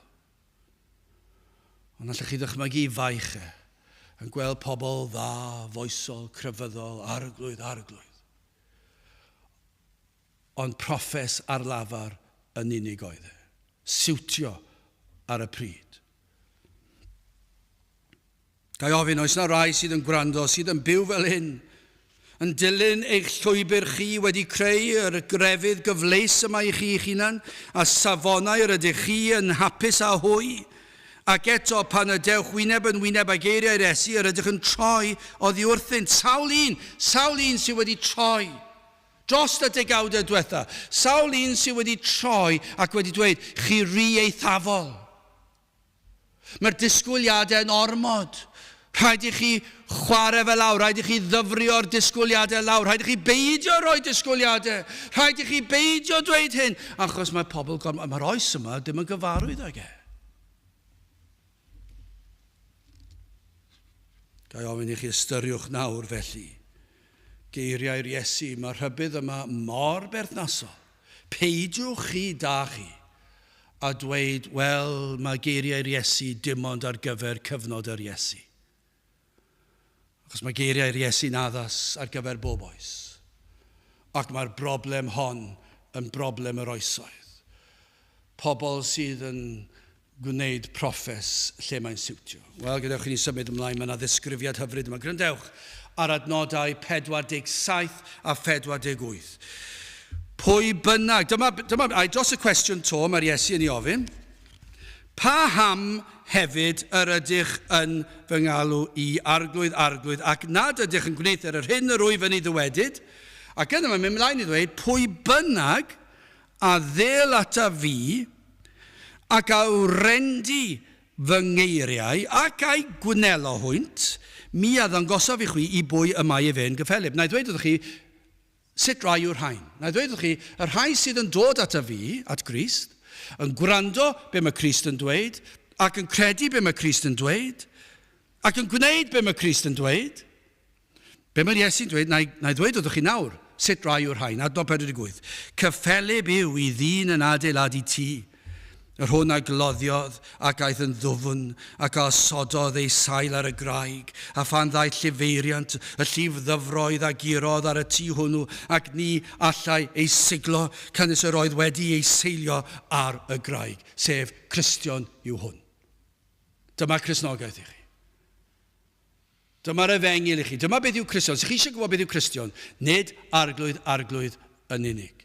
Ond allech chi ddychmygu i faich e, yn gweld pobl dda, foesol, crefyddol, arglwydd, arglwydd. Ond proffes ar lafar yn unig oedd e. Siwtio ar y pryd. Ga i ofyn, oes na rai sydd yn gwrando, sydd yn byw fel hyn, yn dilyn eich llwybr chi, wedi creu yr grefydd gyfleus yma i chi eich hunan, a safonau yr ydych chi yn hapus â hwy, Ac eto, pan y dewch wyneb yn wyneb â geiriau'r Iesu, yr ydych yn troi oddi wrthynt. Sawl un, sawl un sydd wedi troi dros y degawdau diwetha, sawl un sydd wedi troi ac wedi dweud, chi ry eithafol. Mae'r disgwyliadau yn ormod. Rhaid i chi chwarae fe lawr, rhaid i chi ddyfrio'r disgwyliadau lawr, rhaid i chi beidio rhoi disgwyliadau, rhaid i chi beidio dweud hyn, achos mae pobl, mae'r oes yma ddim yn gyfarwydd ag e. Ga i ofyn i chi ystyriwch nawr felly, geiriau'r Iesu, mae'r rhybudd yma mor berthnasol. Peidiwch chi da chi a dweud, wel, mae geiriau'r Iesu dim ond ar gyfer cyfnod yr Iesu. Achos mae geiriau'r Iesu'n addas ar gyfer bob oes. Ac mae'r broblem hon yn broblem yr oesoedd. Pobl sydd yn gwneud proffes lle mae'n siwtio. Wel, gadewch i ni symud ymlaen, mae yna ddisgrifiad hyfryd yma. Gwrandewch ar adnodau 47 a 48. Pwy bynnag, dyma, dyma, ai dros y cwestiwn to, mae'r Iesu yn ei ofyn, pa ham hefyd yr ydych yn fy ngalw i arglwydd, arglwydd, ac nad ydych yn gwneud yr hyn yr wyf yn ei ddywedyd? Ac yna mae'n mynd mlaen i ddweud, pwy bynnag a ddêl ataf fi, ac a wrendy fy ngeiriau, ac a'i gwnelo hwynt, mi a ddangosaf i chwi i bwy y mae efe yn gyffelyb. Na i ddweud wrthych chi sut rai yw'r rhain. Na i ddweud wrthych chi, y rhai sydd yn dod ataf fi, at Grist, yn gwrando be mae Crist yn dweud, ac yn credu be mae Crist yn dweud, ac yn gwneud be mae Crist yn dweud, Be mae'r Iesu'n dweud? Na i, na i ddweud wrthych chi nawr sut rai yw'r rhain. Adnod 48. Cyffelyb yw i ddyn yn adeiladu tŷ, yr hwn a gloddiodd ac aeth yn ddwfn ac a osododd ei sail ar y graig, a phan ddaeth llifeiriant, y llif ddyfroedd a gurodd ar y tŷ hwnnw, ac ni allai ei siglo, canys yr oedd wedi ei seilio ar y graig, sef Cristion yw hwn. Dyma Cristnogaeth i chi. Dyma'r efengyl i chi. Dyma beth yw Cristion. Os chi eisiau gwybod beth yw Cristion, nid arglwydd, arglwydd yn unig.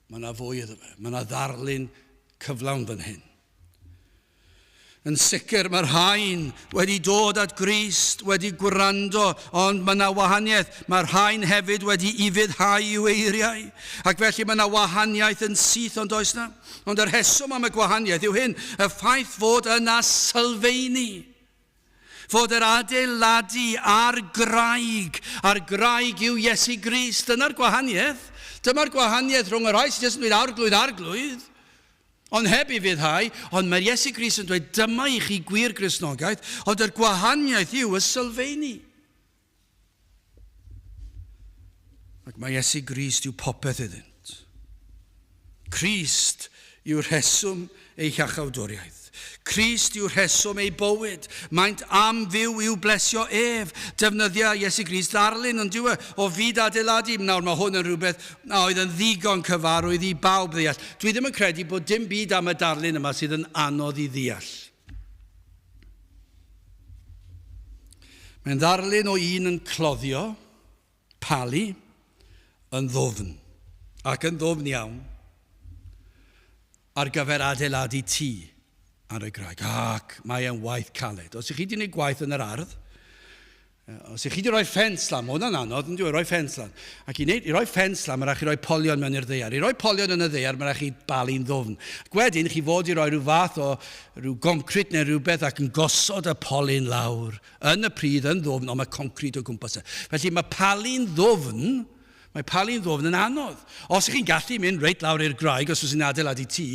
Mae yna fwy iddo fe. Mae yna ddarlun cyflawn fan hyn. Yn sicr mae'r rhain wedi dod at Grist, wedi gwrando, ond mae yna wahaniaeth. Mae'r rhain hefyd wedi ufuddhau i'w eiriau. Ac felly mae yna wahaniaeth yn syth, ond oes na? Ond y rheswm am y gwahaniaeth yw hyn, y ffaith fod yna sylfeini, fod yr adeiladu ar graig, a'r graig yw Iesu Grist. Dyna'r gwahaniaeth. Dyma'r gwahaniaeth rhwng y rhai sydd jyst yn dweud arglwydd, arglwydd, ond heb i fuddhau, ond mae'r Iesu Grist yn dweud dyma i chi gwir Gristnogaeth, ond yr gwahaniaeth yw y sylfeini. Ac mae Iesu Grist yw popeth iddynt. Crist yw rheswm eu hiachawdwriaeth. Crist yw rheswm eu bywyd. Maent am fyw i'w blesio ef. Defnyddia Iesu Grist ddarlun, ond dyw e, o fyd adeiladu. Nawr mae hwn yn rhywbeth a oedd yn ddigon cyfarwydd i bawb ddeall. Dwi ddim yn credu bod dim byd am y darlun yma sydd yn anodd i ddeall. Mae'n ddarlun o un yn cloddio, palu, yn ddwfn, ac yn ddwfn iawn, ar gyfer adeiladu tŷ ar y graig. Ac mae e'n waith caled. Os ych chi wedi gwneud gwaith yn yr ardd, Os ych chi wedi rhoi ffens lan, mae hwnna'n anodd, yn dwi, rhoi ffens lan. Ac i, wneud, i roi ffens lan, mae rhaid chi roi polion mewn i'r ddaear. I roi polion yn y ddaear, mae rhaid chi balu'n ddwfn. Ac wedyn, chi fod i roi rhyw fath o rhyw goncrit neu rhywbeth ac yn gosod y polyn lawr yn y pridd yn ddwfn, ond mae concrit o gwmpas e. Felly mae palu'n ddwfn, mae palu'n ddwfn yn anodd. Os ych chi'n gallu mynd reit lawr i'r graig, os oes yn adeiladu tŷ,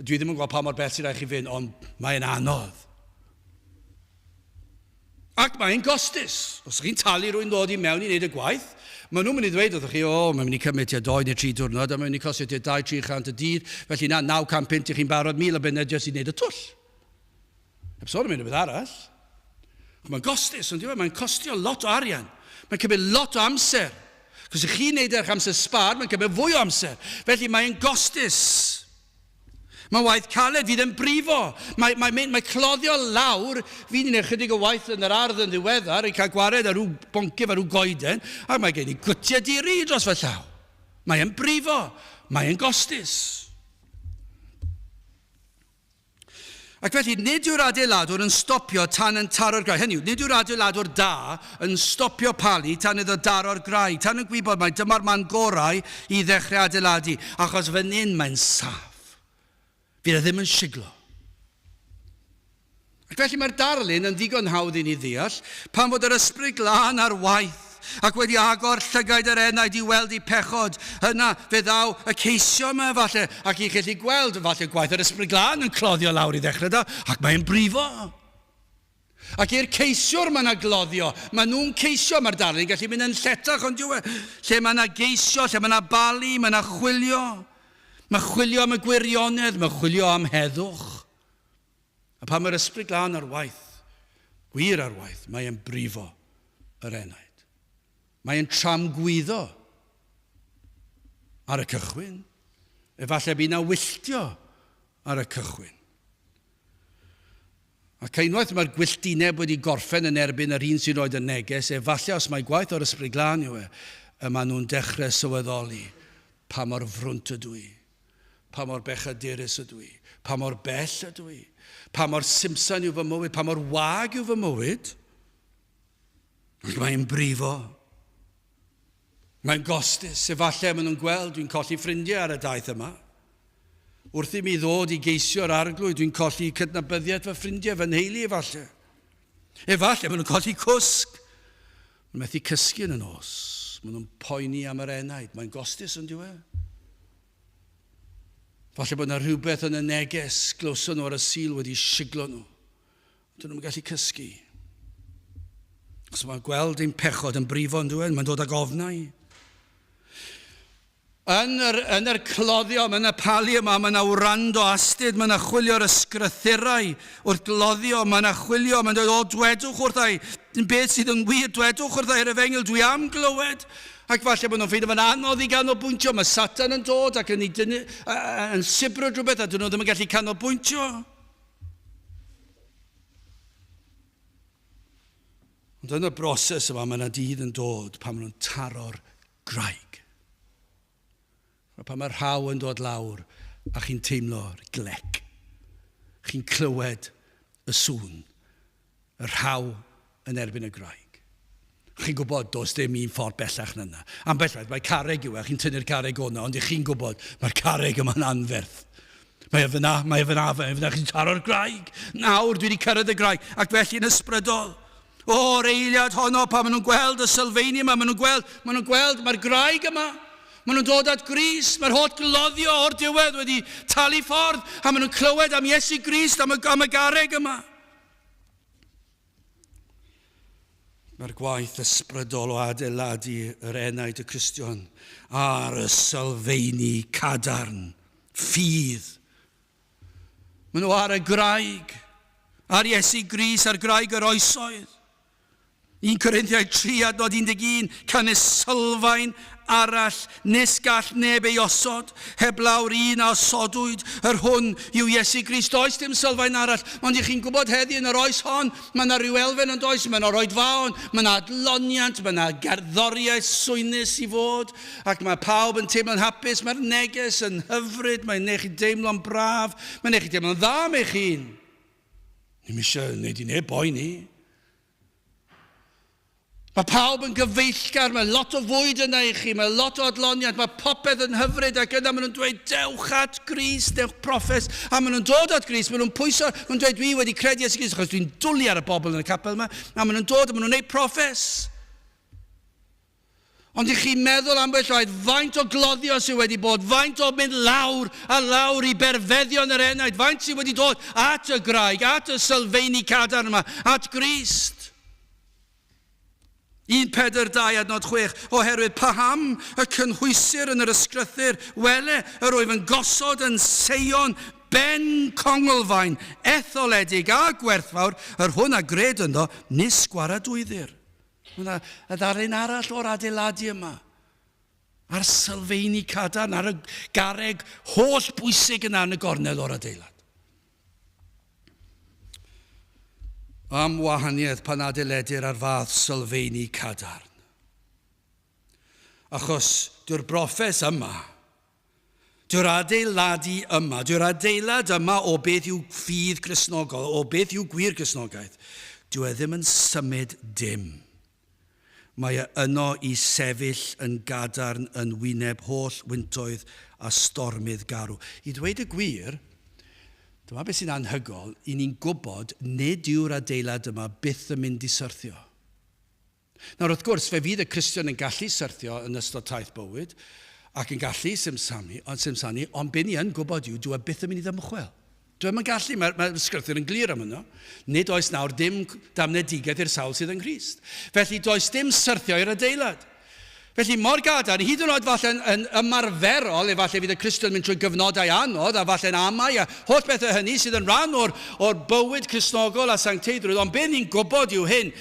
dwi ddim yn gwybod pa mor bell sy'n rhaid chi fynd, ond mae'n anodd. Ac mae'n gostus. Os ydych chi'n talu rhywun ddod i mewn i wneud y gwaith, maen nhw'n mynd i ddweud wrthych chi, o, mae'n mynd i cymryd tua 2 neu 3 diwrnod, a mae'n mynd i costio tua 200-300 y dydd, felly na, 900 punt i chi'n barod, 1,000 o bunnau jyst i wneud y twll. Heb sôn am unrhyw beth arall. Mae'n gostus, ond e? Mae'n costio lot o arian. Mae'n cymryd lot o amser. Cos ych chi'n neud eich amser sbâr, mae'n cymryd fwy o amser. Felly mae'n gostus. Mae waith caled fydd yn brifo. Mae, mae, mae, mae cloddio lawr, fi wedi gwneud chydig o waith yn yr ardd yn ddiweddar i cael gwared ar rhyw boncyff ar rhyw goeden, ac mae gen i gwtiau diri dros fy llaw. Mae e'n brifo, mae e'n gostus. Ac felly, nid yw'r adeiladwr yn stopio tan yn taro'r graig. Hynny yw, nid yw'r adeiladwr da yn stopio palu tan iddo daro'r graig, tan yn gwybod mai dyma'r man gorau i ddechrau adeiladu, achos fan hyn mae'n saff. Fydd e ddim yn siglo. Ac felly mae'r darlun yn ddigon hawdd i ni ddeall pan fod yr Ysbryd Glân ar waith ac wedi agor llygaid yr enaid i weld eu pechod, yna fe ddaw y ceisio yma efallai, ac i gallu gweld efallai gwaith yr Ysbryd Glân yn cloddio lawr i ddechrau da, ac mae'n brifo. Ac i'r ceisiwr mae yna gloddio, mae nhw'n ceisio, mae'r darlun gallu mynd yn lletach ond yw e, lle mae yna geisio, lle mae yna balu, mae yna chwilio. Mae chwilio am y gwirionedd, mae chwilio am heddwch. A pan mae'r Ysbryd Glân ar waith, gwir ar waith, mae e'n brifo yr enaid. Mae e'n tramgwyddo ar y cychwyn. Efallai bydd na wylltio ar y cychwyn. Ac unwaith mae'r gwylltineb wedi gorffen yn erbyn yr un sy'n rhoi y neges, efallai os mae gwaith o'r Ysbryd Glân yw e, y maen nhw'n dechrau sylweddoli pa mor frwnt ydw i. Pa mor bechadurus ydw i? Pa mor bell ydw i? Pa mor simsan yw fy mywyd? Pa mor wag yw fy mywyd? Ac mae'n brifo. Mae'n gostus. Efallai maen nhw'n gweld dwi'n colli ffrindiau ar y daith yma. Wrth i mi ddod i geisio'r arglwydd, dwi'n colli cydnabyddiaeth fy ffrindiau, fy nheulu efallai. Efallai maen nhw'n colli cwsg. Maen nhw'n methu cysgu yn y nos. Maen nhw'n poeni am yr enaid. Mae'n gostus yn diwe. Falle bod yna rhywbeth yn y neges glywson nhw ar y Sul wedi siglo nhw. Dyn nhw'n gallu cysgu. Os mae'n gweld ein pechod yn brifo yn dweud, mae'n dod ag ofnau. Yn yr, yn yr cloddio, mae yna palu yma, mae yna wrando astud, mae yna chwilio'r ysgrythurau wrth gloddio, mae yna chwilio, mae'n dweud, o, dwedwch wrthai, beth sydd yn wir, dwedwch wrthai yr efengyl, dwi am glywed. Ac falle bod nhw'n ffeindio fe'n anodd i ganolbwyntio. Mae Satan yn dod ac yn, ei dynnu, yn sibrwd rhywbeth a dyn nhw ddim yn gallu canolbwyntio. Ond yn y broses yma, mae yna dydd yn dod pan maen nhw'n taro'r graig. A pan mae'r rhaw yn dod lawr a chi'n teimlo'r glec. Chi'n clywed y sŵn. Y rhaw yn erbyn y graig. Chi'n gwybod, does dim un ffordd bellach na yna. Ambell waith, mae carreg yw e, chi'n tynnu'r carreg o'na, ond i chi'n gwybod, mae'r carreg yma'n anferth. Mae e fyna, mae e fyna, mae e fyna, chi'n taro'r graig. Nawr, dwi wedi cyrraedd y graig, ac felly yn ysbrydol. O'r eiliad honno, pan maen nhw'n gweld y sylfeini yma, maen nhw'n gweld, maen nhw'n gweld, mae'r graig yma. Maen nhw'n dod at Grist, mae'r holl gloddio o'r diwedd wedi talu ffordd, a maen nhw'n clywed am Iesu Grist, am y, am y garreg yma. Mae'r gwaith ysbrydol o adeiladu yr enaid y Cristion ar y sylfeini cadarn, ffydd. Maen nhw ar y graig, ar Iesu Grist, ar graig yr oesoedd. 1 Corinthiaid 3 adnod 11, canys sylfaen arall nes gall neb ei osod, heblaw'r un a osodwyd, yr hwn yw Iesu Grist. Does dim sylfaen arall, ond i chi'n gwybod heddi yn yr oes hon, mae yna rhyw elfen yn does, mae yna roedfaon, mae yna adloniant, mae yna gerddoriaeth swynus i fod, ac mae pawb yn teimlo'n hapus, mae'r neges yn hyfryd, mae'n neu chi deimlo'n braf, mae'n neu chi deimlo'n dda am eich hun. Ni'm eisiau wneud i neb boeni. Mae pawb yn gyfeillgar, mae lot o fwyd yna i chi, mae lot o adloniant, mae popeth yn hyfryd ac yna maen nhw'n dweud dewch at Grist, dewch proffes, a maen nhw'n dod at Grist, maen nhw'n pwyso, maen nhw'n dweud dwi wedi credu Iesu Grist achos dwi'n dwlu ar y bobl yn y capel yma, a maen nhw'n dod a maen nhw'n gwneud proffes. Ond i chi'n meddwl ambell waith, faint o gloddio sydd wedi bod, faint o mynd lawr a lawr i berfeddion yr enaid, faint sydd wedi dod at y graig, at y sylfeini cadarn yma, at Grist. 1 Pedr 2 adnod 6, oherwydd paham y cynhwysir yn yr ysgrythur, wele, yr wyf yn gosod yn Seion ben conglfaen etholedig a gwerthfawr, yr hwn a gred ynddo, nis gwaradwyddir. Mae yna y ddarlun arall o'r adeiladu yma. A'r sylfeini cadarn, ar y garreg holl bwysig yna yn y gornel o'r adeilad. Am wahaniaeth pan adeiledir ar fath sylfeini cadarn. Achos dyw'r broffes yma. Dyw'r adeiladu yma, dyw'r adeilad yma o beth yw ffydd Gristnogol, o beth yw gwir Gristnogaeth, dyw e ddim yn symud dim. Mae e yno i sefyll yn gadarn yn wyneb holl wyntoedd a stormydd garw. I ddweud y gwir, dyma beth sy'n anhygoel, i ni'n gwybod nid yw'r adeilad yma byth yn mynd i syrthio. Nawr, wrth gwrs, fe fydd y Cristion yn gallu syrthio yn ystod taith bywyd, ac yn gallu simsanu, ond simsanu, ond be ni yn gwybod yw, dyw e byth yn mynd i ddymchwel. Dyw e'm yn gallu, mae'r mae sgrythur yn glir am hwnnw. Nid oes nawr dim damnedigaeth i'r sawl sydd yng Nghrist. Felly does dim syrthio i'r adeilad. Felly, mor gadarn, hyd yn oed falle yn, yn ymarferol, efallai fydd y Cristion yn mynd trwy gyfnodau anodd, a falle'n amau, a holl bethau hynny sydd yn rhan o'r, or bywyd Cristnogol a sancteiddrwydd, ond be ni'n gwybod yw hyn,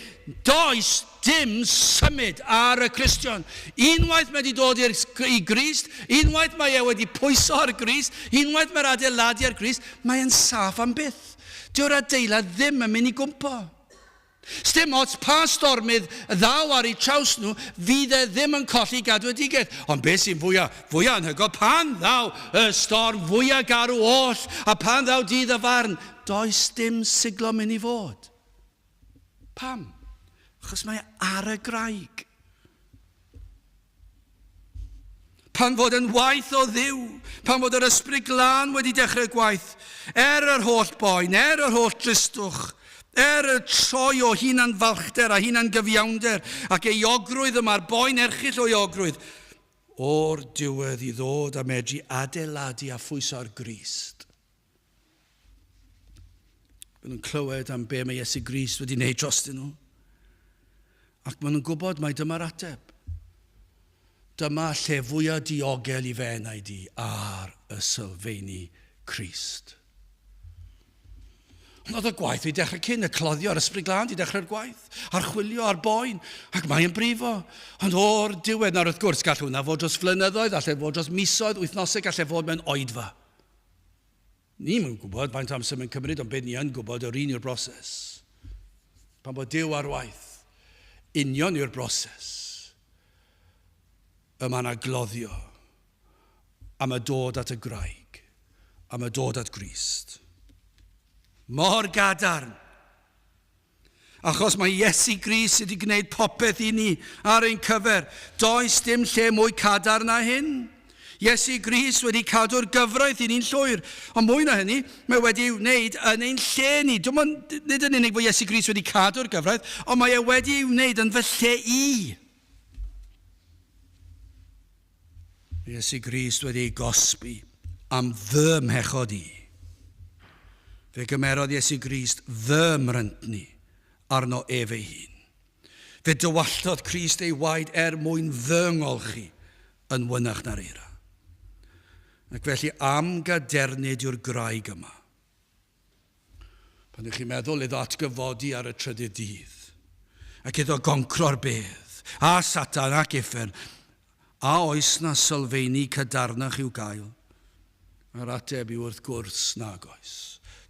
does dim symud ar y Cristion. Unwaith mae wedi dod i'r, i Grist, unwaith mae e wedi pwyso ar Grist, unwaith mae'r adeiladu ar Grist, mae'n saff am byth. Dyw'r adeilad ddim yn mynd i gwmpo. Sdim ots pa stormydd ddaw ar eu traws nhw, fydd e ddim yn colli gadwedigaeth. Ond beth sy'n fwya, fwya anhygoel, pan ddaw y storm fwya garw oll, a pan ddaw dydd y farn, does dim siglo mynd i fod. Pam? Achos mae ar y graig. Pan fod yn waith o Dduw, pan fod yr Ysbryd Glân wedi dechrau gwaith, er yr holl boen, er yr holl dristwch, er y troi o hunan falchder a hunan gyfiawnder ac euogrwydd y mae'r boen erchyll o euogrwydd, o'r diwedd i ddod a medru adeiladu a phwyso ar Grist. Maen nhw'n clywed am be mae Iesu Grist wedi wneud drostyn nhw. Ac maen nhw'n gwybod mai dyma'r ateb. Dyma lle fwyaf diogel i fy enaid i ar y sylfeini Crist. Ond oedd y gwaith wedi dechrau cyn y cloddio a'r ysbryd glân wedi dechrau'r gwaith, archwilio a'r boen, ac mae'n brifo. Ond o'r diwedd, nawr wrth gwrs, gall hwnna fod dros flynyddoedd, allai fod dros misoedd, wythnosau, gallai fod mewn oedfa. Ni'm yn gwybod faint o amser mae'n cymryd, ond beth ni yn gwybod, yr un yw'r broses. Pan bod Duw ar waith, union yw'r broses. Y mae yna gloddio am y dod at y graig, am y dod at Grist. Mor gadarn! Achos mae Iesu Grist wedi gwneud popeth i ni ar ein cyfer. Does dim lle mwy cadarn na hyn. Iesu Grist wedi cadw'r gyfraith i ni'n llwyr. Ond mwy na hynny, mae wedi ei wneud yn ein lle ni. Dim ond, nid yn unig bod Iesu Grist wedi cadw'r gyfraith, ond mae e wedi ei wneud yn fy lle i. Mae Iesu Grist wedi ei gosbi am fy mhechod i. Fe gymerodd Iesu Grist fy mryntni arno ef ei hun. Fe dywalltodd Crist ei waed er mwyn fy ngolchi yn wynach na'r eira. Ac felly am gadernid yw'r graig yma. Pan ych chi'n meddwl iddo atgyfodi ar y trydydd dydd, ac iddo goncro'r bedd, a Satan ac uffern, a oes na sylfeini cadarnach i'w gael? A'r ateb yw wrth gwrs nag oes.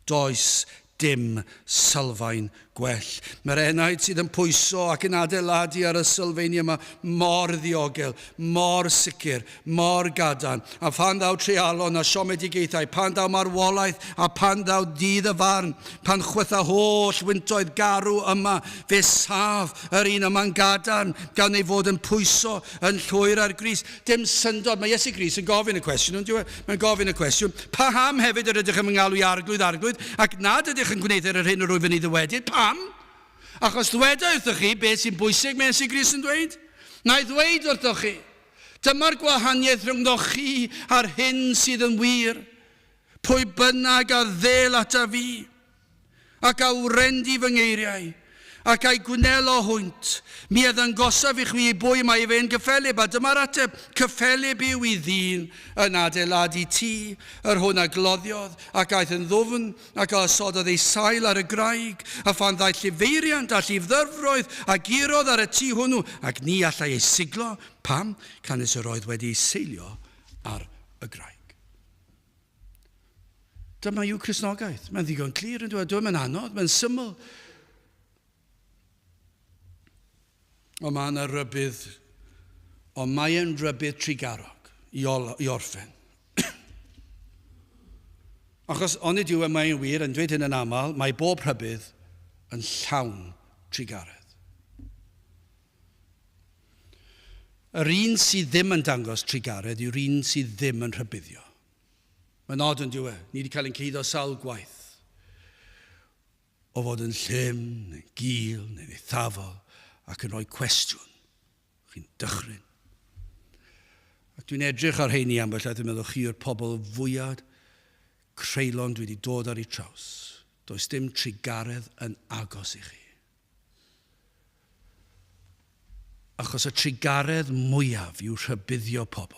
Does dim sylfaen gwell. Mae'r enaid sydd yn pwyso ac yn adeiladu ar y sylfeini yma mor ddiogel, mor sicr, mor gadarn. A phan ddaw treialon a siomedigaethau, pan ddaw marwolaeth a pan ddaw dydd y farn, pan chwytha holl wyntoedd garw yma, fe saf yr un yma'n gadarn, gan ei fod yn pwyso yn llwyr ar Grist. Dim syndod, mae Iesu Grist yn gofyn y cwestiwn, on'd yw e? Mae'n gofyn y cwestiwn, paham hefyd yr ydych yn fy ngalw i arglwydd, arglwydd, ac nad ydych yn gwneud yr hyn yr wyf yn ei ddywedyd? Pam? Achos ddweda wrthoch chi beth sy'n bwysig, mae Iesu Grist yn dweud. Na i ddweud wrthoch chi. Dyma'r gwahaniaeth rhyngddoch chi a'r hyn sydd yn wir. Pwy bynnag a ddel ataf fi, ac a wrendi fy ngeiriau, ac a'i gwnelo hwynt. Mi a ddangosaf i chwi i bwy mae efe yn gyffelyb, a dyma'r ateb, cyffelyb yw i ddyn yn adeiladu tŷ, yr hwn a gloddiodd, ac aeth yn ddwfn, ac a osododd ei sail ar y graig, a phan ddaeth llifeiriant a llifddyfroedd, a gurodd ar y tŷ hwnnw, ac ni allai ei siglo, pam? Canys yr oedd wedi ei seilio ar y graig. Dyma yw Cristnogaeth. Mae'n ddigon clir yn dweud, mae'n anodd, mae'n syml. Ond mae yna rybudd, ond mae e'n rybudd trugarog i, ol, i orffen. Achos onid yw e mae'n wir yn dweud hyn yn aml, mae bob rhybudd yn llawn trugaredd. Yr un sydd ddim yn dangos trugaredd yw'r un sydd ddim yn rhybuddio. Mae'n od yn dyw e. Ni wedi cael ein cyhuddo sawl gwaith o fod yn llym, neu'n gul, neu'n eithafol, ac yn rhoi cwestiwn. Chi'n dychryn. Ac dwi'n edrych ar heini ambell a dwi'n meddwl chi yw'r pobl fwyaf creulon dwi wedi dod ar eu traws. Does dim trugaredd yn agos i chi. Achos y trugaredd mwyaf yw rhybuddio pobl.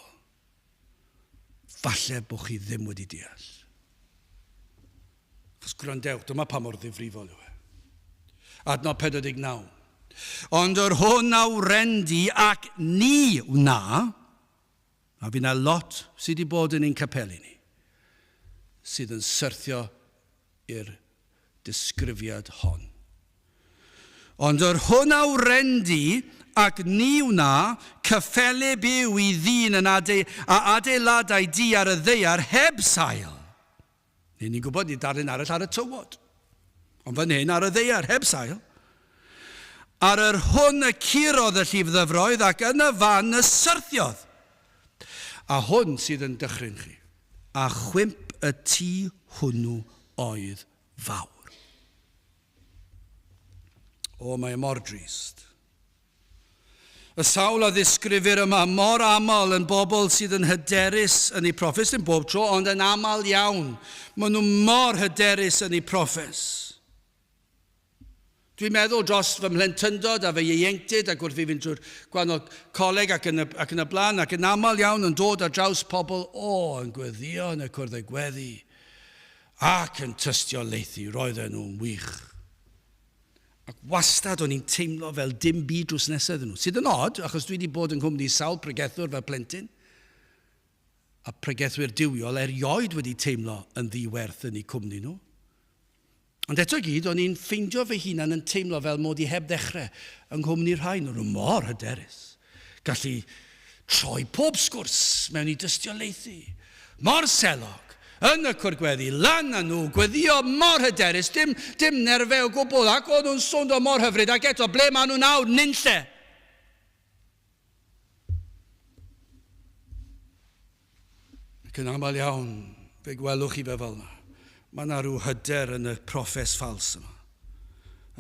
Falle bod chi ddim wedi deall. Achos gwrandewch, dyma pa mor ddifrifol yw e. Adnod 49. Ond yr hwn a wrendi ac ni wna, a fi na lot sydd wedi bod yn ein capeli ni, sydd yn syrthio i'r disgrifiad hon. Ond yr hwn a wrendi ac ni wna, cyffelyb yw i ddyn yn ade, a adeiladau di ar y ddaear heb sail. Neu ni'n gwybod, ni darlun arall ar y tywod. Ond fan hyn ar y ddaear, heb sail. Ar yr hwn y curodd y llif ddyfroedd ac yn y fan y syrthiodd. A hwn sydd yn dychryn chi. A chwymp y tŷ hwnnw oedd fawr. O, mae e mor drist. Y sawl a ddisgrifir yma mor aml yn bobl sydd yn hyderus yn eu proffes, dim bob tro, ond yn aml iawn. Maen nhw mor hyderus yn eu proffes. Dwi'n meddwl dros fy mhlentyndod a fy ieuenctid ac wrth fi fynd drwy'r gwahanol coleg ac yn y, ac yn y blaen ac yn aml iawn yn dod ar draws pobl, o, yn gweddio yn y cwrdd y gweddi ac yn tystiolaethu, roedden nhw'n wych. Ac wastad o'n i'n teimlo fel dim byd drws nesaf iddyn nhw, sydd yn od, achos dwi wedi bod yng nghwmni sawl pregethwr fel plentyn, a pregethwyr duwiol erioed wedi teimlo yn ddi-werth yn eu cwmni nhw. Ond eto i gyd, o'n i'n ffeindio fy hunan yn teimlo fel mod i heb ddechrau yng nghwmni rhai. Nhw mor hyderus. Gallu troi pob sgwrs mewn i dystiolaethu. Mor selog. Yn y cwr gweddi, lan â nhw, gweddio mor hyderus, dim, dim nerfau o gwbl, ac o'n nhw'n swndo mor hyfryd, ac eto, ble maen nhw nawr? Nunlle. Ac yn aml iawn, fe gwelwch chi fe fel yna. Mae yna rhyw hyder yn y proffes ffals yma.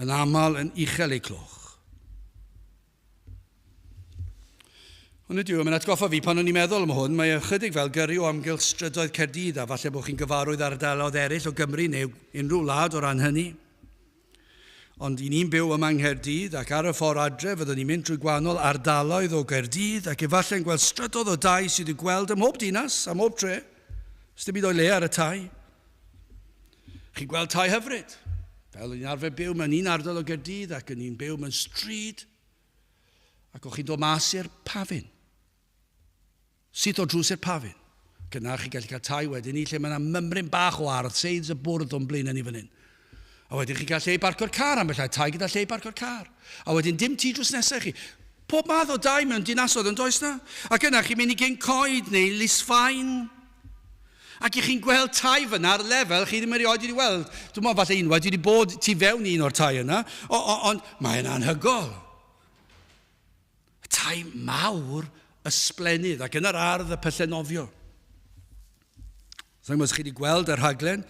Yn aml yn uchel ei cloch. Ond ydyw, mae'n atgoffa fi pan o'n i'n meddwl am hwn, mae ychydig fel gyrru o amgylch strydoedd Caerdydd a falle bod chi'n gyfarwydd ardaloedd eraill o Gymru neu unrhyw wlad o ran hynny. Ond i ni'n byw yma yng Nghaerdydd ac ar y ffordd adre fyddwn ni'n mynd trwy gwahanol ardaloedd o Gaerdydd ac efallai'n gweld strydoedd o dai sydd i'w gweld ym mhob dinas a mhob tre. Sdim byd o'i le ar y tai. Chi'n gweld tai hyfryd. Fel o'n i'n arfer byw mewn un ardal o Gaerdydd ac o'n i'n byw mewn stryd ac o'ch chi'n dod mas i'r pafin. Syth o drws i'r pafin. Ac yna chi'n gallu cael tai wedyn ni lle mae yna mymryn bach o ardd, seis y bwrdd o'n blaenau ni fan hyn. A wedyn chi'n cael lle i barcio'r car, ambell ai tai gyda lle i barcio'r car. A wedyn dim tŷ drws nesaf i chi. Pob math o dai mewn dinasoedd yn does na? Ac yna chi'n mynd i gyn coed neu Lisfaen. Ac i chi'n gweld tai fyna ar lefel chi ddim erioed wedi weld. Dwi'n meddwl falle unwaith dwi wedi bod tu fewn i un o'r tai yna, ond mae'n anhygol. Y tai mawr ysblennydd ac yn yr ardd y pyllau nofio. Sa'n gwybod os chi wedi gweld y rhaglen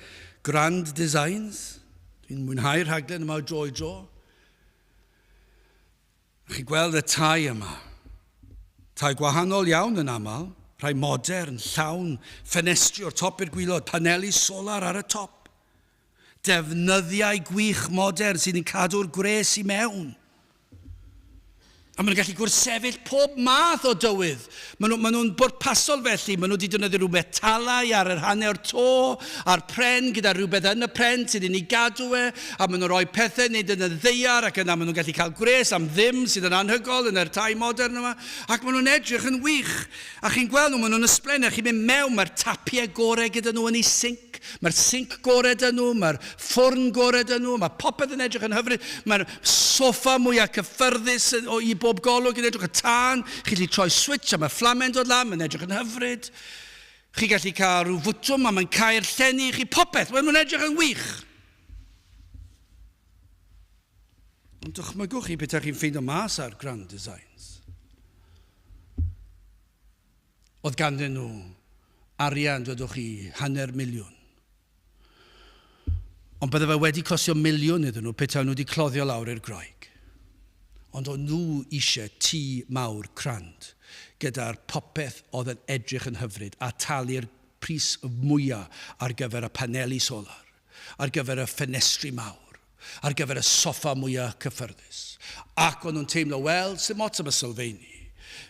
Grand Designs. Dwi'n mwynhau'r rhaglen yma o dro i dro. Chi'n gweld y tai yma. Tai gwahanol iawn yn aml, rhai modern, llawn, ffenestri o'r top i'r gwylod, paneli solar ar y top. Defnyddiau gwych modern sydd yn cadw'r gwres i mewn. A maen nhw'n gallu gwrthsefyll pob math o dywydd. Maen nhw, maen nhw'n bwrpasol felly. Maen nhw wedi defnyddio rhyw metalau ar yr hanner to, a'r pren gyda rhywbeth yn y pren sydd yn ei gadw e, a maen nhw'n rhoi pethau wneud yn y ddaear, ac yna maen nhw'n gallu cael gwres am ddim sydd yn anhygol yn yr tai modern yma, ac maen nhw'n edrych yn wych. A chi'n gweld nhw, maen nhw'n ysblennydd, a chi'n mynd mewn, mae'r tapiau gorau gyda nhw yn eu sinc. Mae'r sinc gore 'da nhw, mae'r ffwrn gore 'da nhw, mae popeth yn edrych yn hyfryd, mae'r soffa mwyaf cyffyrddus o, i bob golwg yn edrych y tân, chi'n gallu troi switch a mae fflamau'n dod lan, mae'n edrych yn hyfryd. Chi gallu cael rhyw fwtwm a mae'n cau'r llenni i chi popeth. Wel, mae'n edrych yn wych. Ond dychmygwch chi beth chi'n ffeindio mas ar Grand Designs. Oedd ganddyn nhw arian, dwedwch chi, hanner miliwn. Ond bydde fe wedi costio miliwn iddyn nhw petai nhw wedi cloddio lawr i'r Groeg. Ond o'n nhw eisiau tŷ mawr crand gyda'r popeth oedd yn edrych yn hyfryd a talu'r pris mwyaf ar gyfer y paneli solar, ar gyfer y ffenestri mawr, ar gyfer y soffa mwyaf cyffyrddus. Ac o'n nhw'n teimlo, wel, sim ots am y sylfeini.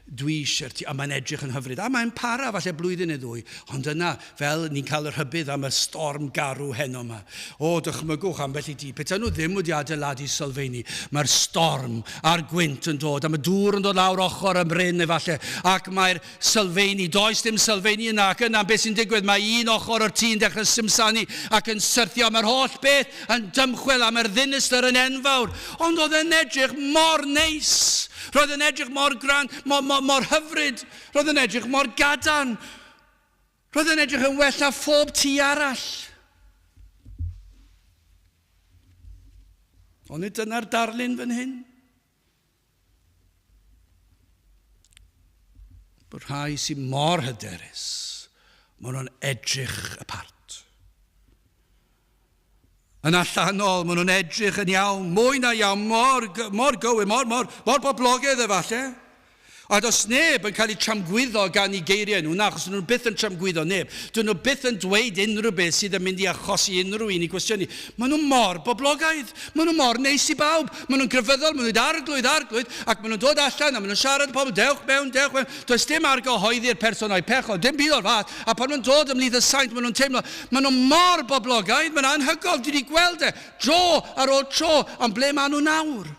Dwi eisiau'r tŷ, a mae'n edrych yn hyfryd, a mae'n para falle blwyddyn neu ddwy, ond yna, fel ni'n cael y rhybudd am y storm garw heno yma, o, dychmygwch ambell i dŷ, petai nhw ddim wedi adeiladu sylfeini, mae'r storm a'r gwynt yn dod, a mae dŵr yn dod lawr ochr y mryn efallai, ac mae'r sylfeini, does dim sylfeini yna, ac yna beth sy'n digwydd, mae un ochr o'r tŷ'n dechrau simsanu ac yn syrthio, mae'r holl beth yn dymchwel a mae'r ddinistr yn enfawr. Ond oedd e'n edrych mor neis. Roedd e'n edrych mor grand, mor, mor, mor hyfryd. Roedd e'n edrych mor gadarn. Roedd e'n edrych yn well na phob tŷ arall. Ond nid dyna'r darlun fan hyn. Bod rhai sy'n mor hyderus, maen nhw'n edrych y part. Yn allanol, maen nhw'n edrych yn iawn, mwy na iawn, mor, mor gywir, mor, mor, mor boblogaidd efallai. A does neb yn cael eu tramgwyddo gan eu geiriau nhw, na, achos nhw byth yn tramgwyddo neb. Dyn nhw byth yn dweud unrhyw beth sydd yn mynd i achosi unrhyw un i gwestiynu. Maen nhw mor boblogaidd, maen nhw mor neis i bawb, maen nhw'n grefyddol, maen nhw'n dweud arglwydd, arglwydd, ac maen nhw'n dod allan a maen nhw'n siarad â pobl, dewch mewn, dewch mewn. Does dim argyhoeddi'r person o'i pechod, dim byd o'r fath. A pan maen nhw'n dod ymhlith y saint, maen nhw'n teimlo, maen nhw mor boblogaidd, mae'n anhygoel, dwi wedi gweld e, dro ar ôl tro, ond ble maen nhw nawr?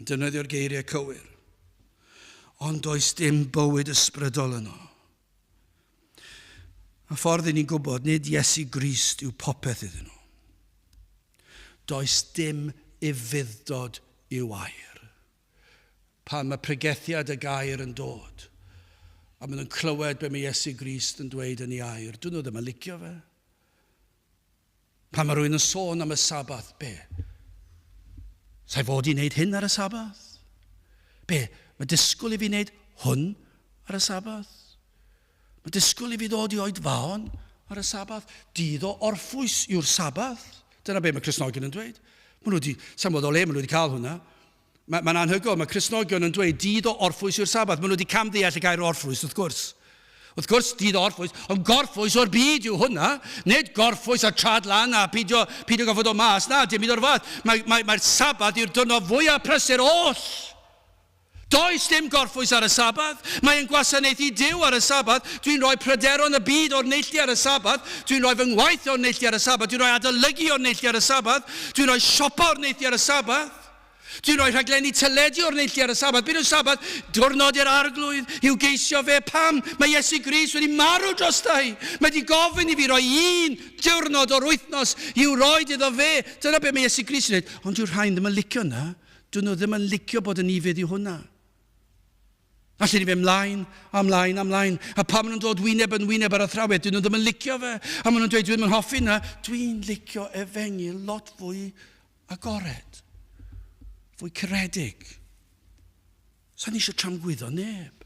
Yn defnyddio'r geiriau cywir. Ond does dim bywyd ysbrydol yno. A ffordd i ni'n gwybod, nid Iesu Grist yw popeth iddyn nhw. Does dim ufudd-dod i'w air. Pan mae pregethiad y gair yn dod, a maen nhw'n clywed be mae Iesu Grist yn dweud yn ei air, dyn nhw ddim yn licio fe. Pan mae rhywun yn sôn am y Sabath, be? Sa'i fod i wneud hyn ar y Sabath? Be? Mae disgwyl i fi wneud hwn ar y Sabath? Mae disgwyl i fi ddod i oedfaon ar y Sabath? Dydd o orffwys yw'r Sabath. Dyna be mae Cristnogion yn dweud. Maen nhw wedi, sa'n bod o le maen nhw wedi cael hwnna. Mae'n mae anhygoel, mae Cristnogion yn dweud dydd o orffwys yw'r Sabath. Maen nhw wedi camddeall y gair orffwys, wrth gwrs. Wrth gwrs, dydd o orffwys, ond gorffwys o'r byd yw hwnna. Nid gorffwys a trad lan a pidio, pidio gorfod o mas. Na, dim byd o'r fath. Mae'r mae, mae Sabath yw'r diwrnod fwyaf prysur oll. Does dim gorffwys ar y Sabath. Mae'n gwasanaethu Duw ar y Sabath. Dwi'n rhoi pryderon y byd o'r neilltu ar y Sabath. Dwi'n rhoi fy ngwaith o'r neilltu ar y Sabath. Dwi'n rhoi adolygu o'r neilltu ar y Sabath. Dwi'n rhoi siopa o'r neilltu ar y Sabath. Dwi'n rhoi rhaglenni teledu o'r neilltu ar y Sabath. Beth yw Sabath? Diwrnod i'r Arglwydd i'w geisio fe. Pam? Mae Iesu Grist wedi marw drosta i. Mae wedi gofyn i fi roi un diwrnod o'r wythnos i'w roed iddo fe. Dyna beth mae Iesu Grist yn dweud. Ond dyw'r rhain ddim yn licio na. Dyn nhw ddim yn licio bod yn ufudd i hwnna. Allen ni fynd mlaen, a mlaen, a mlaen. A pan maen nhw'n dod wyneb yn wyneb ar athrawiaeth, dyn nhw ddim yn licio fe. A maen nhw'n dweud, dwi ddim yn hoffi na. Dwi'n licio efengyl lot fwy agored, fwy caredig. Sa'n eisiau tramgwyddo neb.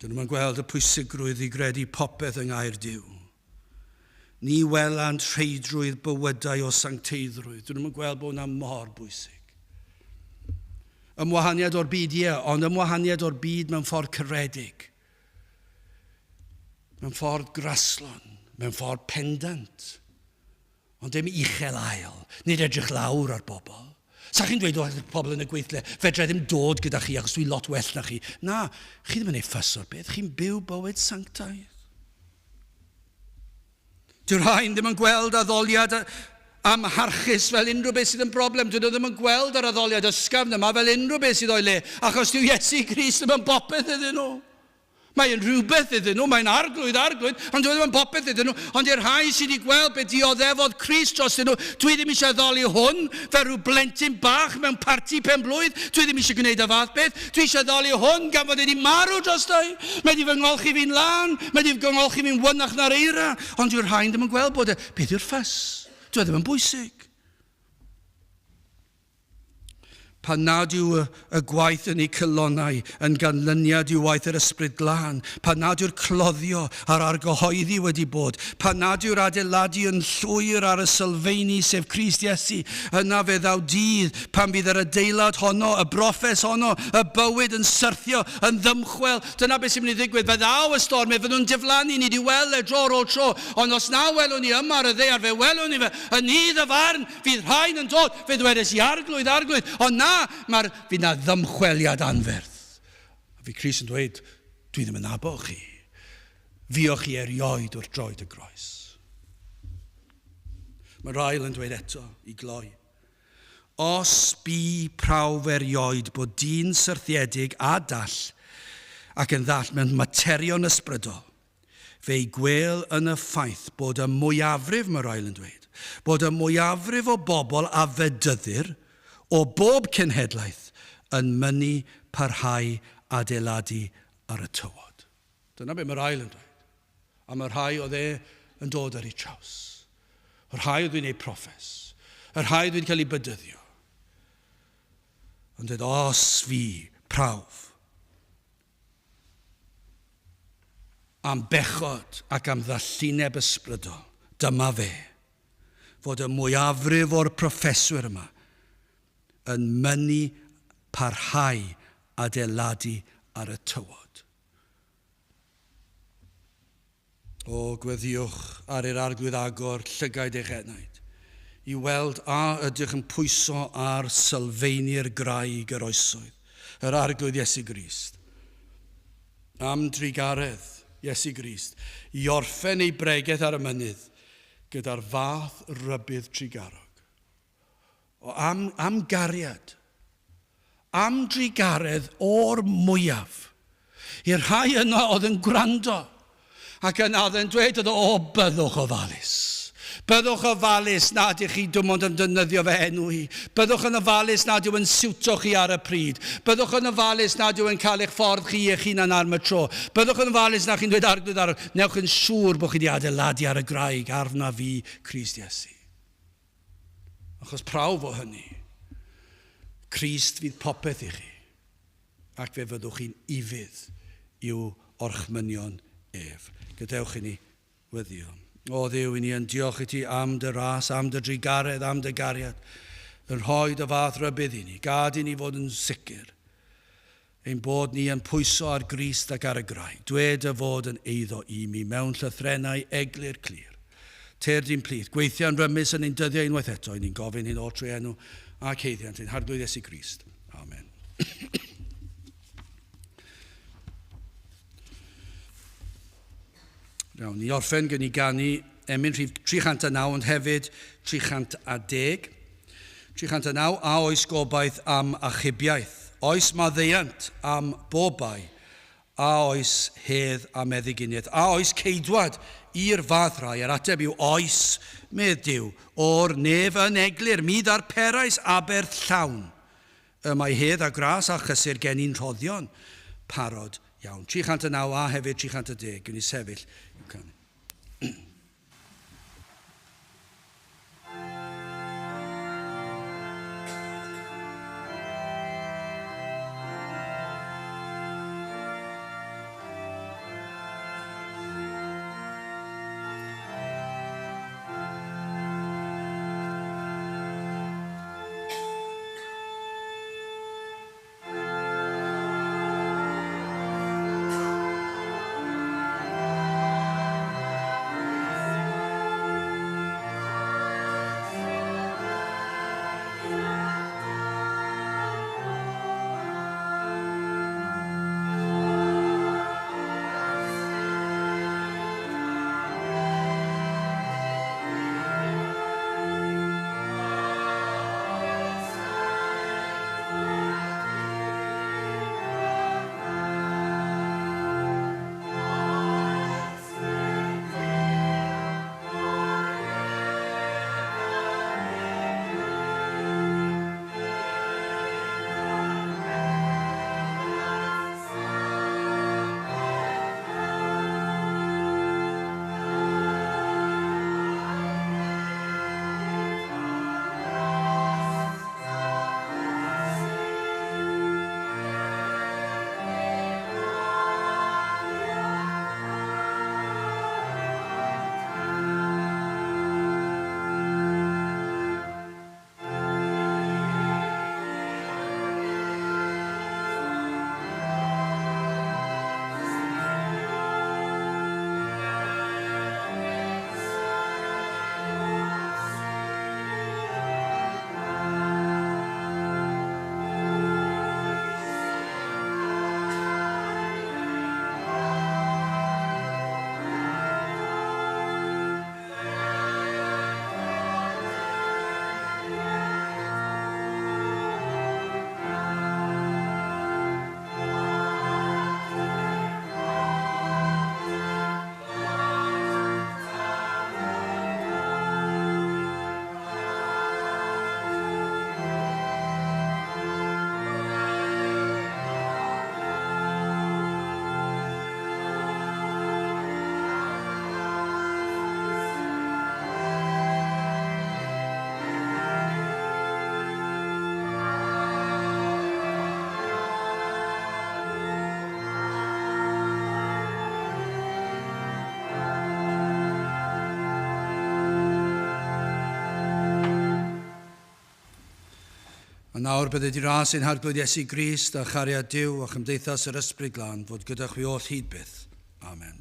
Dyn nhw'n gweld y pwysigrwydd i gredu popeth yng ngair Duw. Ni welant rheidrwydd bywydau o sancteiddrwydd. Dyn nhw'n gweld bod hwnna mor bwysig. Ymwahaniad o'r byd, ie, ond ymwahaniad o'r byd mewn ffordd caredig. Mewn ffordd graslon, mewn ffordd pendant. Ond dim uchel ael, nid edrych lawr ar bobl. Sa chi'n dweud wrth pobl yn y gweithle, fedra i ddim dod gyda chi achos dwi lot well na chi. Na, chi ddim yn ei ffys o'r beth, chi'n byw bywyd sanctaidd. Dyw'r rhain ddim yn gweld addoliad amharchus fel unrhyw beth sydd yn broblem. Dyn nhw ddim yn gweld yr addoliad ysgafn yma fel unrhyw beth sydd o'i le, achos dyw Iesu Grist ddim yn bopeth iddyn nhw. Mae'n rhywbeth iddyn nhw, mae'n arglwydd, arglwydd, ond dwi e ddim yn popeth iddyn nhw. Ond i'r rhai sydd wedi gweld beth dioddefodd Crist drostyn nhw, dwi ddim eisiau addoli hwn fel rhyw blentyn bach mewn parti pen blwydd. Dwi ddim eisiau gwneud y fath beth. Dwi eisiau addoli hwn gan fod wedi marw drosto i. Mae wedi fy ngolchi fi'n lân, mae wedi fy ngolchi fi'n wynach na'r eira. Ond dyw'r rhain ddim yn gweld bod e, beth yw'r ffys? Dwi e ddim yn bwysig. Pan nad yw y gwaith yn eu cylonau yn ganlyniad i waith yr Ysbryd Glân, pan nad yw'r cloddio a'r argyhoeddi wedi bod, pan nad yw'r adeiladu yn llwyr ar y sylfeini sef Crist Iesu, yna fe ddaw dydd pan fydd yr adeilad honno, y broffes honno, y bywyd yn syrthio, yn ddymchwel. Dyna beth sy'n mynd i ddigwydd. Fe ddaw y storm, fe fyddwn nhw'n diflannu, ni wedi weld e dro ar ôl tro, ond os na welwn ni yma ar y ddaear, fe welwn ni fe yn nydd y farn. Fydd rhain yn dod, fe ddwedes i, Arglwydd, Arglwydd, ond na, mae'r, fydd na ddymchweliad anferth. A fi Crist yn dweud, dwi ddim yn nabod chi. Fuoch chi erioed wrth droed y groes. Mae Ryle yn dweud eto, i gloi. Os bu prawf erioed bod dyn syrthiedig a dall ac yn ddall mewn materion ysbrydol, Fe'i gwêl yn y ffaith bod y mwyafrif, mae Ryle yn dweud, bod y mwyafrif o bobl a fedyddir o bob cenhedlaeth yn mynnu parhau adeiladu ar y tywod. Dyna be mae Ryle yn dweud. A mae rhai oedd e yn dod ar ei traws. Y rhai oedd wedi gwneud proffes. Y rhai oedd wedi cael eu bedyddio. Ond dweud, os fi, prawf, Am bechod ac am ddallineb ysbrydol, dyma fe, fod y mwyafrif o'r proffeswyr yma yn mynnu parhau adeiladu ar y tywod. O, gweddïwch ar i'r Arglwydd agor llygaid eich enaid, i weld a ydych yn pwyso ar sylfeini'r graig yr oesoedd, yr Arglwydd Iesu Grist. Am drugaredd Iesu Grist, i orffen ei bregeth ar y mynydd gyda'r fath rybudd trugarog. O, am, am gariad. Am drugaredd o'r mwyaf. I'r rhai yno oedd yn gwrando ac yn oedd yn dweud oedd o, byddwch ofalus. Byddwch ofalus nad ych chi dim ond yn defnyddio fy enw i. Byddwch yn ofalus nad yw yn siwto chi ar y pryd. Byddwch yn ofalus nad yw yn cael eich ffordd chi eich hunan ar y tro. Byddwch yn ofalus na chi'n dweud arglwydd ar... Newch yn siŵr bod chi wedi adeiladu ar y graig arna fi, Crist Iesu. Achos prawf o hynny, Crist fydd popeth i chi, ac fe fyddwch chi'n ufudd i'w orchmynion ef. Gadewch i ni weddio. O Dduw, i ni yn diolch i ti am dy ras, am dy drugaredd, am dy gariad, yn rhoi dy fath rybudd i ni. Gad i ni fod yn sicr ein bod ni yn pwyso ar Grist ac ar y graig. Dwed dy fod yn eiddo i mi mewn llythrennau eglur clir. Tyrd i'n plith, gweithiau'n rymus yn ein dyddiau unwaith eto, i ni'n gofyn hyn oll trwy enw ac haeddiant ein Harglwydd Iesu Grist. Amen. Iawn, ni orffen gen i ganu emyn rhif 309 ond hefyd 310. 309, a oes gobaith am achubiaeth? Oes maddeuant am bob bai? A oes hedd a meddyginiaeth? A oes ceidwad i'r fath rai? Yr ateb yw oes, medd Duw, o'r nef yn eglur, mi ddarperais aberth llawn. Y mae hedd a gras a chysur gen i'n rhoddion parod iawn. 309 a hefyd 310, gwn i sefyll i'w canu. Nawr bydded i ras ein harglwydd Iesu Grist a chariad Duw a chymdeithas yr Ysbryd Glân fod gyda chwi oll hyd byth. Amen.